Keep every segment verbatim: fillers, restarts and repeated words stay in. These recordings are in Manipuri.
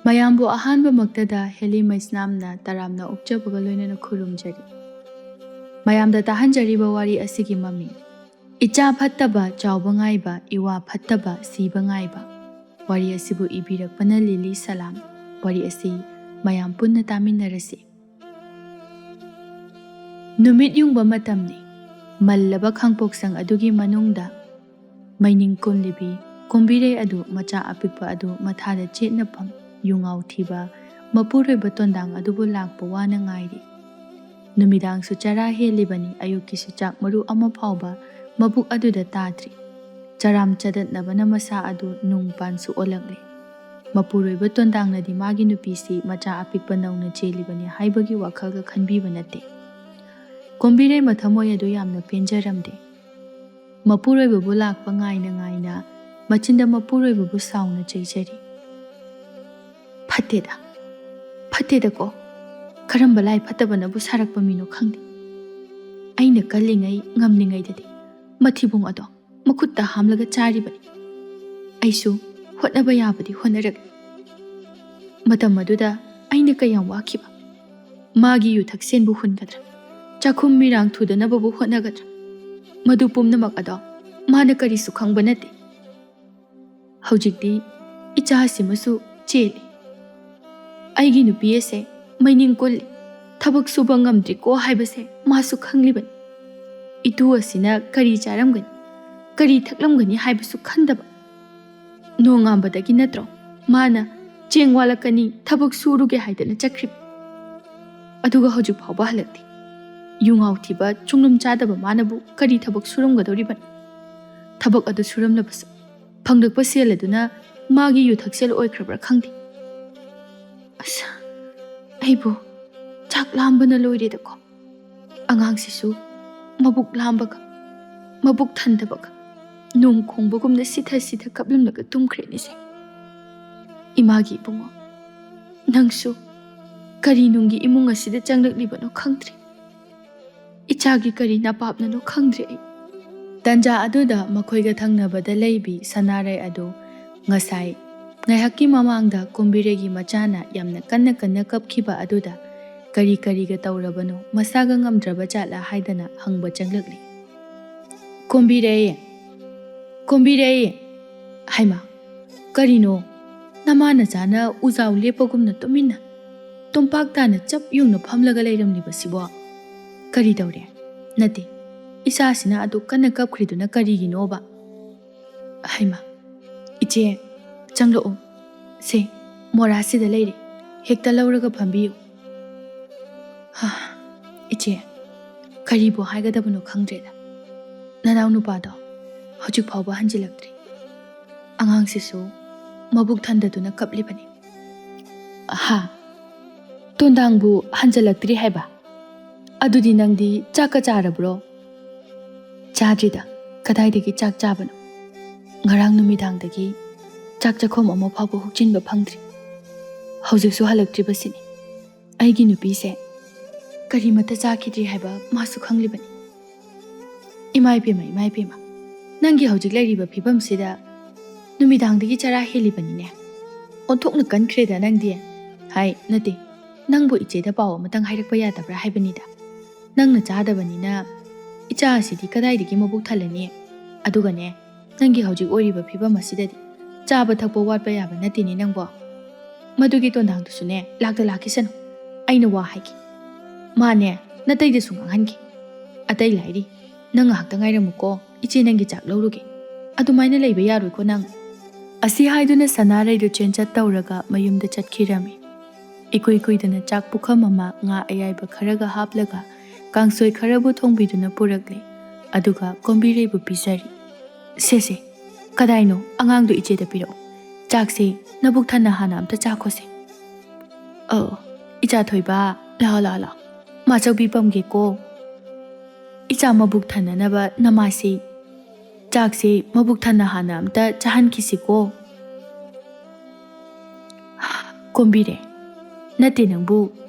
ꯃꯌꯥꯝꯕꯨ ꯑꯍꯥꯟꯕꯃꯛꯇꯗ ꯍꯦꯂꯤ ꯃꯩꯁꯅꯥꯝꯅ ꯇꯔꯥꯝꯅ ꯑꯣꯛꯆꯕꯒ ꯂꯣꯏꯅꯅ ꯈꯨꯔꯨꯝꯖꯔꯤ꯫ ꯃꯌꯥꯝꯗ ꯇꯥꯍꯟꯖꯔꯤꯕ ꯋꯥꯔꯤ ꯑꯁꯤꯒꯤ ꯃꯃꯤꯡ "ꯏꯆꯥ ꯐꯠꯇꯕ ꯆꯥꯎꯕ ꯉꯥꯏꯕ, ꯏꯋꯥ ꯐꯠꯇꯕ ꯁꯤꯕ ꯉꯥꯏꯕ"꯫ ꯋꯥꯔꯤ ꯑꯁꯤꯕꯨ ꯏꯕꯤꯔꯛꯄꯅ ꯂꯤꯂꯤ ꯁꯂꯥꯝ꯫ ꯋꯥꯔꯤ ꯑꯁꯤ ꯃꯌꯥꯝ ꯄꯨꯟꯅ ꯇꯥꯃꯤꯟꯅꯔꯁꯤ꯫ ꯅꯨꯃꯤꯠ ꯌꯨꯡꯕ ꯃꯇꯝꯅꯤ꯫ ꯃꯜꯂꯕ ꯈꯥꯡꯄꯣꯛꯁꯪ ꯑꯗꯨꯒꯤ ꯃꯅꯨꯡꯗ ꯃꯩꯅꯤꯡ ꯀꯨꯝꯂꯤꯕꯤ ꯀꯨꯝꯕꯤꯔꯩ ꯑꯗꯨ ꯃꯆꯥ ꯑꯄꯤꯛꯄ ꯑꯗꯨ ꯃꯊꯥꯗ ꯆꯦꯠꯅ ꯐꯝ, ꯌꯨꯉꯥꯎ ꯊꯤꯕ ꯃꯄꯨꯔꯣꯏꯕ ꯇꯣꯟꯗꯥꯡ ꯑꯗꯨꯕꯨ ꯂꯥꯛꯄ ꯋꯥꯅ ꯉꯥꯏꯔꯤ꯫ ꯅꯨꯃꯤꯗꯥꯡꯁꯨ ꯆꯔꯥ ꯍꯦꯜꯂꯤꯕꯅꯤ, ꯑꯌꯨꯛꯀꯤꯁꯨ ꯆꯥꯛ ꯃꯔꯨ ꯑꯃ ꯐꯥꯎꯕ ꯃꯕꯨꯛ ꯑꯗꯨꯗ ꯇꯥꯗ꯭ꯔꯤ꯫ ꯆꯔꯥꯝ ꯆꯗꯠꯅꯕꯅ ꯃꯁꯥ ꯑꯗꯨ ꯅꯨꯡ ꯄꯥꯟꯁꯨ ꯑꯣꯜꯂꯛꯂꯦ꯫ ꯃꯄꯨꯔꯣꯏꯕ ꯇꯣꯟꯗꯥꯡꯅꯗꯤ ꯃꯥꯒꯤ ꯅꯨꯄꯤꯁꯤ ꯃꯆꯥ ꯑꯄꯤꯛꯄ ꯅꯧꯅ ꯆꯦꯜꯂꯤꯕꯅꯤ ꯍꯥꯏꯕꯒꯤ ꯋꯥꯈꯜꯒ ꯈꯟꯕꯤꯕ ꯅꯠꯇꯦ꯫ ꯀꯣꯝꯕꯤꯔꯩ ꯃꯊꯃꯣꯏ ꯑꯗꯨ ꯌꯥꯝꯅ ꯄꯦꯟꯖꯔꯝꯗꯦ꯫ ꯃꯄꯨꯔꯣꯏꯕꯕꯨ ꯂꯥꯛꯄ ꯉꯥꯏꯅ ꯉꯥꯏꯅ ꯃꯆꯤꯟꯗ ꯃꯄꯨꯔꯣꯏꯕꯕꯨ ꯁꯥꯎꯅ ꯆꯩꯖꯔꯤ꯫ "ꯐꯠꯇꯦꯗ, ꯐꯠꯇꯦꯗꯀꯣ, ꯀꯔꯝꯕ ꯂꯥꯏ ꯐꯠꯇꯕꯅꯕꯨ ꯁꯥꯔꯛꯄ ꯃꯤꯅꯣ ꯈꯪꯗꯦ꯫ ꯑꯩꯅ ꯀꯜꯂꯤꯉꯩ ꯉꯝꯂꯤꯉꯩꯗꯗꯤ ꯃꯊꯤꯕꯣꯡ ꯑꯗꯣ ꯃꯈꯨꯠꯇ ꯍꯥꯝꯂꯒ ꯆꯥꯔꯤꯕꯅꯤ꯫ ꯑꯩꯁꯨ ꯍꯣꯠꯅꯕ ꯌꯥꯕꯗꯤ ꯍꯣꯠꯅꯔꯒꯦ꯫ ꯃꯇꯝ ꯑꯗꯨꯗ ꯑꯩꯅ ꯀꯌꯥꯝ ꯋꯥꯈꯤꯕ꯫ ꯃꯥꯒꯤ ꯌꯨ ꯊꯛꯁꯦꯟꯕꯨ ꯍꯨꯟꯒꯗ꯭ꯔꯥ? ꯆꯥꯛꯈꯨꯝ ꯃꯤꯔꯥꯡ ꯊꯨꯗꯅꯕꯕꯨ ꯍꯣꯠꯅꯒꯗ꯭ꯔꯥ? ꯃꯗꯨ ꯄꯨꯝꯅꯃꯛ ꯑꯗꯣ ꯃꯥꯅ ꯀꯔꯤꯁꯨ ꯈꯪꯕ ꯅꯠꯇꯦ꯫ ꯍꯧꯖꯤꯛꯇꯤ ꯏꯆꯥꯁꯤꯃꯁꯨ ꯆꯦꯜꯂꯤ꯫ ꯑꯩꯒꯤ ꯅꯨꯄꯤ ꯑꯁꯦ ꯃꯩꯅꯤꯡ ꯀꯨꯜꯂꯤ, ꯊꯕꯛ ꯁꯨꯕ ꯉꯝꯗ꯭ꯔꯤꯀꯣ ꯍꯥꯏꯕꯁꯦ ꯃꯥꯁꯨ ꯈꯪꯂꯤꯕꯅꯤ꯫ ꯏꯇꯨ ꯑꯁꯤꯅ ꯀꯔꯤ ꯆꯥꯔꯝꯒꯅꯤ, ꯀꯔꯤ ꯊꯛꯂꯝꯒꯅꯤ ꯍꯥꯏꯕꯁꯨ ꯈꯟꯗꯕ꯫ ꯅꯣꯡꯉꯥꯟꯕꯗꯒꯤ ꯅꯠꯇ꯭ꯔꯣ ꯃꯥꯅ ꯆꯦꯡ ꯋꯥꯠꯂꯛꯀꯅꯤ, ꯊꯕꯛ ꯁꯨꯔꯨꯒꯦ ꯍꯥꯏꯗꯅ ꯆꯠꯈ꯭ꯔꯤꯕ? ꯑꯗꯨꯒ ꯍꯧꯖꯤꯛ ꯐꯥꯎꯕ ꯍꯜꯂꯛꯇꯦ꯫ ꯌꯨꯉꯥꯎ ꯊꯤꯕ, ꯆꯨꯡꯂꯨꯝ ꯆꯥꯗꯕ ꯃꯥꯅꯕꯨ ꯀꯔꯤ ꯊꯕꯛ ꯁꯨꯔꯝꯒꯗꯧꯔꯤꯕꯅꯤ? ꯊꯕꯛ ꯑꯗꯨ ꯁꯨꯔꯝꯂꯕꯁꯨ ꯐꯪꯂꯛꯄ ꯁꯦꯜ ꯑꯗꯨꯅ ꯃꯥꯒꯤ ꯌꯨ ꯊꯛꯁꯦꯜ ꯑꯣꯏꯈ꯭ꯔꯕ꯭ꯔꯥ ꯈꯪꯗꯦ꯫ ꯑꯁ, ꯑꯩꯕꯨ ꯆꯥꯛ ꯂꯥꯝꯕꯅ ꯂꯣꯏꯔꯦꯗꯀꯣ꯫ ꯑꯉꯥꯡꯁꯤꯁꯨ ꯃꯕꯨꯛ ꯂꯥꯝꯕꯒ ꯃꯕꯨꯛ ꯊꯟꯗꯕꯒ ꯅꯣꯡ ꯈꯣꯡꯕꯒꯨꯝꯅ ꯁꯤꯊ ꯁꯤꯊ ꯀꯞꯂꯝꯂꯒ ꯇꯨꯝꯈ꯭ꯔꯦꯅꯦꯁꯦ꯫ ꯏꯃꯥꯒꯤ ꯏꯕꯨꯡꯉꯣ, ꯅꯪꯁꯨ ꯀꯔꯤ ꯅꯨꯡꯒꯤ ꯏꯃꯨꯡ ꯑꯁꯤꯗ ꯆꯪꯂꯛꯂꯤꯕꯅꯣ ꯈꯪꯗ꯭ꯔꯦ꯫ ꯏꯆꯥꯒꯤ ꯀꯔꯤ ꯅꯄꯥꯞꯅꯅꯣ ꯈꯪꯗ꯭ꯔꯦ ꯑꯩ꯫ ꯇꯟꯖꯥ ꯑꯗꯨꯗ ꯃꯈꯣꯏꯒ ꯊꯪꯅꯕꯗ ꯂꯩꯕꯤ ꯁꯅꯥꯔꯩ ꯑꯗꯨ ꯉꯁꯥꯏ ꯉꯥꯏꯍꯥꯛꯀꯤ ꯃꯃꯥꯡꯗ ꯀꯣꯝꯕꯤꯔꯩꯒꯤ ꯃꯆꯥꯅ ꯌꯥꯝꯅ ꯀꯟꯅ ꯀꯟꯅ ꯀꯞꯈꯤꯕ ꯑꯗꯨꯗ ꯀꯔꯤ ꯀꯔꯤꯒ ꯇꯧꯔꯕꯅꯣ, ꯃꯁꯥꯒ ꯉꯝꯗ꯭ꯔꯕ ꯖꯥꯠꯂꯥ ꯍꯥꯏꯗꯅ ꯍꯪꯕ ꯆꯪꯂꯛꯂꯤ꯫ "ꯀꯣꯝꯕꯤꯔꯩ! ꯀꯣꯝꯕꯤꯔꯩ!" "ꯍꯩꯃꯥ, ꯀꯔꯤꯅꯣ? ꯅꯃꯥ ꯅꯆꯥꯅ ꯎꯖꯥꯎ ꯂꯦꯞꯄꯒꯨꯝꯅ ꯇꯨꯃꯤꯟꯅ ꯇꯣꯝꯄꯥꯛ ꯇꯥꯅ ꯆꯞ ꯌꯨꯡꯅ ꯐꯝꯂꯒ ꯂꯩꯔꯝꯂꯤꯕꯁꯤꯕꯣ? ꯀꯔꯤ ꯇꯧꯔꯦ? ꯅꯠꯇꯦ, ꯏꯆꯥꯁꯤꯅ ꯑꯗꯨꯛ ꯀꯟꯅ ꯀꯞꯈ꯭ꯔꯤꯗꯨꯅ ꯀꯔꯤꯒꯤꯅꯣꯕ?" "ꯍꯩꯃꯥ, ꯏꯆꯦ, ꯆꯪꯂꯛꯑꯣ꯫ ꯁꯦ, ꯃꯣꯔꯥꯁꯤꯗ ꯂꯩꯔꯦ, ꯍꯦꯛꯇ ꯂꯧꯔꯒ ꯐꯝꯕꯤꯌꯨ꯫" "ꯍꯥ, ꯏꯆꯦ, ꯀꯔꯤꯕꯨ ꯍꯥꯏꯒꯗꯕꯅꯣ ꯈꯪꯗ꯭ꯔꯦꯗ꯫ ꯅꯅꯥꯎ ꯅꯨꯄꯥꯗꯣ ꯍꯧꯖꯤꯛ ꯐꯥꯎꯕ ꯍꯟꯖꯤꯜꯂꯛꯇ꯭ꯔꯤ꯫ ꯑꯉꯥꯡꯁꯤꯁꯨ ꯃꯕꯨꯛ ꯊꯟꯗꯗꯨꯅ ꯀꯞꯂꯤꯕꯅꯤ꯫" "ꯍꯥ? ꯇꯣꯟꯗꯥꯡꯕꯨ ꯍꯟꯖꯤꯜꯂꯛꯇ꯭ꯔꯤ ꯍꯥꯏꯕ? ꯑꯗꯨꯗꯤ ꯅꯪꯗꯤ ꯆꯥꯛꯀ ꯆꯥꯔꯕ꯭ꯔꯣ?" "ꯆꯥꯗ꯭ꯔꯤꯗ, ꯀꯗꯥꯏꯗꯒꯤ ꯆꯥꯛ ꯆꯥꯕꯅꯣ? ꯉꯔꯥꯡ ꯅꯨꯃꯤꯗꯥꯡꯗꯒꯤ ꯆꯥꯛ ꯆꯥꯛꯈꯣꯝ ꯑꯃ ꯐꯥꯎꯕ ꯍꯨꯛꯆꯤꯟꯕ ꯐꯪꯗ꯭ꯔꯤ꯫ ꯍꯧꯖꯤꯛꯁꯨ ꯍꯜꯂꯛꯇ꯭ꯔꯤꯕꯁꯤꯅꯤ꯫ ꯑꯩꯒꯤ ꯅꯨꯄꯤꯁꯦ ꯀꯔꯤꯃꯠꯇ ꯆꯥꯈꯤꯗ꯭ꯔꯤ ꯍꯥꯏꯕ ꯃꯥꯁꯨ ꯈꯪꯂꯤꯕꯅꯤ꯫" "ꯏꯃꯥ ꯏꯄꯦꯝꯃ, ꯏꯃꯥ ꯏꯄꯦꯝꯃ, ꯅꯪꯒꯤ ꯍꯧꯖꯤꯛ ꯂꯩꯔꯤꯕ ꯐꯤꯕꯝꯁꯤꯗ ꯅꯨꯃꯤꯗꯥꯡꯗꯒꯤ ꯆꯔꯥ ꯍꯦꯜꯂꯤꯕꯅꯤꯅꯦ꯫ ꯑꯣꯟꯊꯣꯛꯅ ꯀꯟꯈ꯭ꯔꯦꯗ ꯅꯪꯗꯤ꯫ ꯍꯥꯏ, ꯅꯠꯇꯦ, ꯅꯪꯕꯨ ꯏꯆꯦꯗ ꯄꯥꯎ ꯑꯃꯇꯪ ꯍꯥꯏꯔꯛꯄ ꯌꯥꯗꯕ꯭ꯔꯥ ꯍꯥꯏꯕꯅꯤꯗ꯫ ꯅꯪꯅ ꯆꯥꯗꯕꯅꯤꯅ ꯏꯆꯥ ꯑꯁꯤꯗꯤ ꯀꯗꯥꯏꯗꯒꯤ ꯃꯕꯨꯛ ꯊꯜꯂꯅꯤ? ꯑꯗꯨꯒꯅꯦ, ꯅꯪꯒꯤ ꯍꯧꯖꯤꯛ ꯑꯣꯏꯔꯤꯕ ꯐꯤꯕꯝ ꯑꯁꯤꯗꯗꯤ ꯆꯥꯕ ꯊꯛꯄ ꯋꯥꯠꯄ ꯌꯥꯕ ꯅꯠꯇꯦꯅꯦ ꯅꯪꯕꯣ꯫" "ꯃꯗꯨꯒꯤ ꯇꯣꯟꯗꯥꯡꯗꯨꯁꯨꯅꯦ, ꯂꯥꯛꯇ ꯂꯥꯛꯈꯤꯁꯅꯨ꯫ ꯑꯩꯅ ꯋꯥ ꯍꯥꯏꯒꯦ꯫ ꯃꯥꯅꯦ, ꯅꯇꯩꯗꯁꯨ ꯉꯥꯡꯍꯟꯒꯦ꯫ ꯑꯇꯩ ꯂꯥꯏꯔꯤ, ꯅꯪ ꯉꯥꯏꯍꯥꯛꯇ ꯉꯥꯏꯔꯝꯃꯨꯀꯣ, ꯏꯆꯦ ꯅꯪꯒꯤ ꯆꯥꯛ ꯂꯧꯔꯨꯒꯦ꯫ ꯑꯗꯨꯃꯥꯏꯅ ꯂꯩꯕ ꯌꯥꯔꯣꯏꯀꯣ ꯅꯪ꯫" ꯑꯁꯤ ꯍꯥꯏꯗꯨꯅ ꯁꯅꯥꯔꯩꯗꯨ ꯆꯦꯟꯆꯠ ꯇꯧꯔꯒ ꯃꯌꯨꯝꯗ ꯆꯠꯈꯤꯔꯝꯃꯤ꯫ ꯏꯀꯨꯏ ꯀꯨꯏꯗꯅ ꯆꯥꯛ ꯄꯨꯈꯝ ꯑꯃ, ꯉꯥ ꯑꯌꯥꯏꯕ ꯈꯔꯒ ꯍꯥꯞꯂꯒ ꯀꯥꯡꯁꯣꯏ ꯈꯔꯕꯨ ꯊꯣꯡꯕꯤꯗꯨꯅ ꯄꯨꯔꯛꯂꯦ꯫ ꯑꯗꯨꯒ ꯀꯣꯝꯕꯤꯔꯩꯕꯨ ꯄꯤꯖꯔꯤ꯫ "ꯁꯦ ꯁꯦ, ꯀꯗꯥꯏꯅꯣ? ꯑꯉꯥꯡꯗꯣ ꯏꯆꯦꯗ ꯄꯤꯔꯛꯑꯣ꯫ ꯆꯥꯛꯁꯦ ꯅꯕꯨꯛ ꯊꯟꯅ ꯍꯥꯟꯅ ꯑꯝꯇ ꯆꯥꯈꯣꯁꯦ꯫ ꯑꯣ, ꯏꯆꯥ ꯊꯣꯏꯕ, ꯂꯥꯛꯑꯣ, ꯂꯥꯛꯑꯣ, ꯂꯥꯛꯑꯣ꯫ ꯃꯥꯆꯧꯕꯤ ꯄꯝꯒꯦꯀꯣ꯫ ꯏꯆꯥ ꯃꯕꯨꯛ ꯊꯟꯅꯅꯕ ꯅꯃꯥꯁꯤ ꯆꯥꯛꯁꯦ ꯃꯕꯨꯛ ꯊꯟꯅ ꯍꯥꯟꯅ ꯑꯝꯇ ꯆꯥꯍꯟꯈꯤꯁꯤꯀꯣ꯫" "ꯀꯣꯝꯕꯤꯔꯦ, ꯅꯠꯇꯦ ꯅꯪꯕꯨ,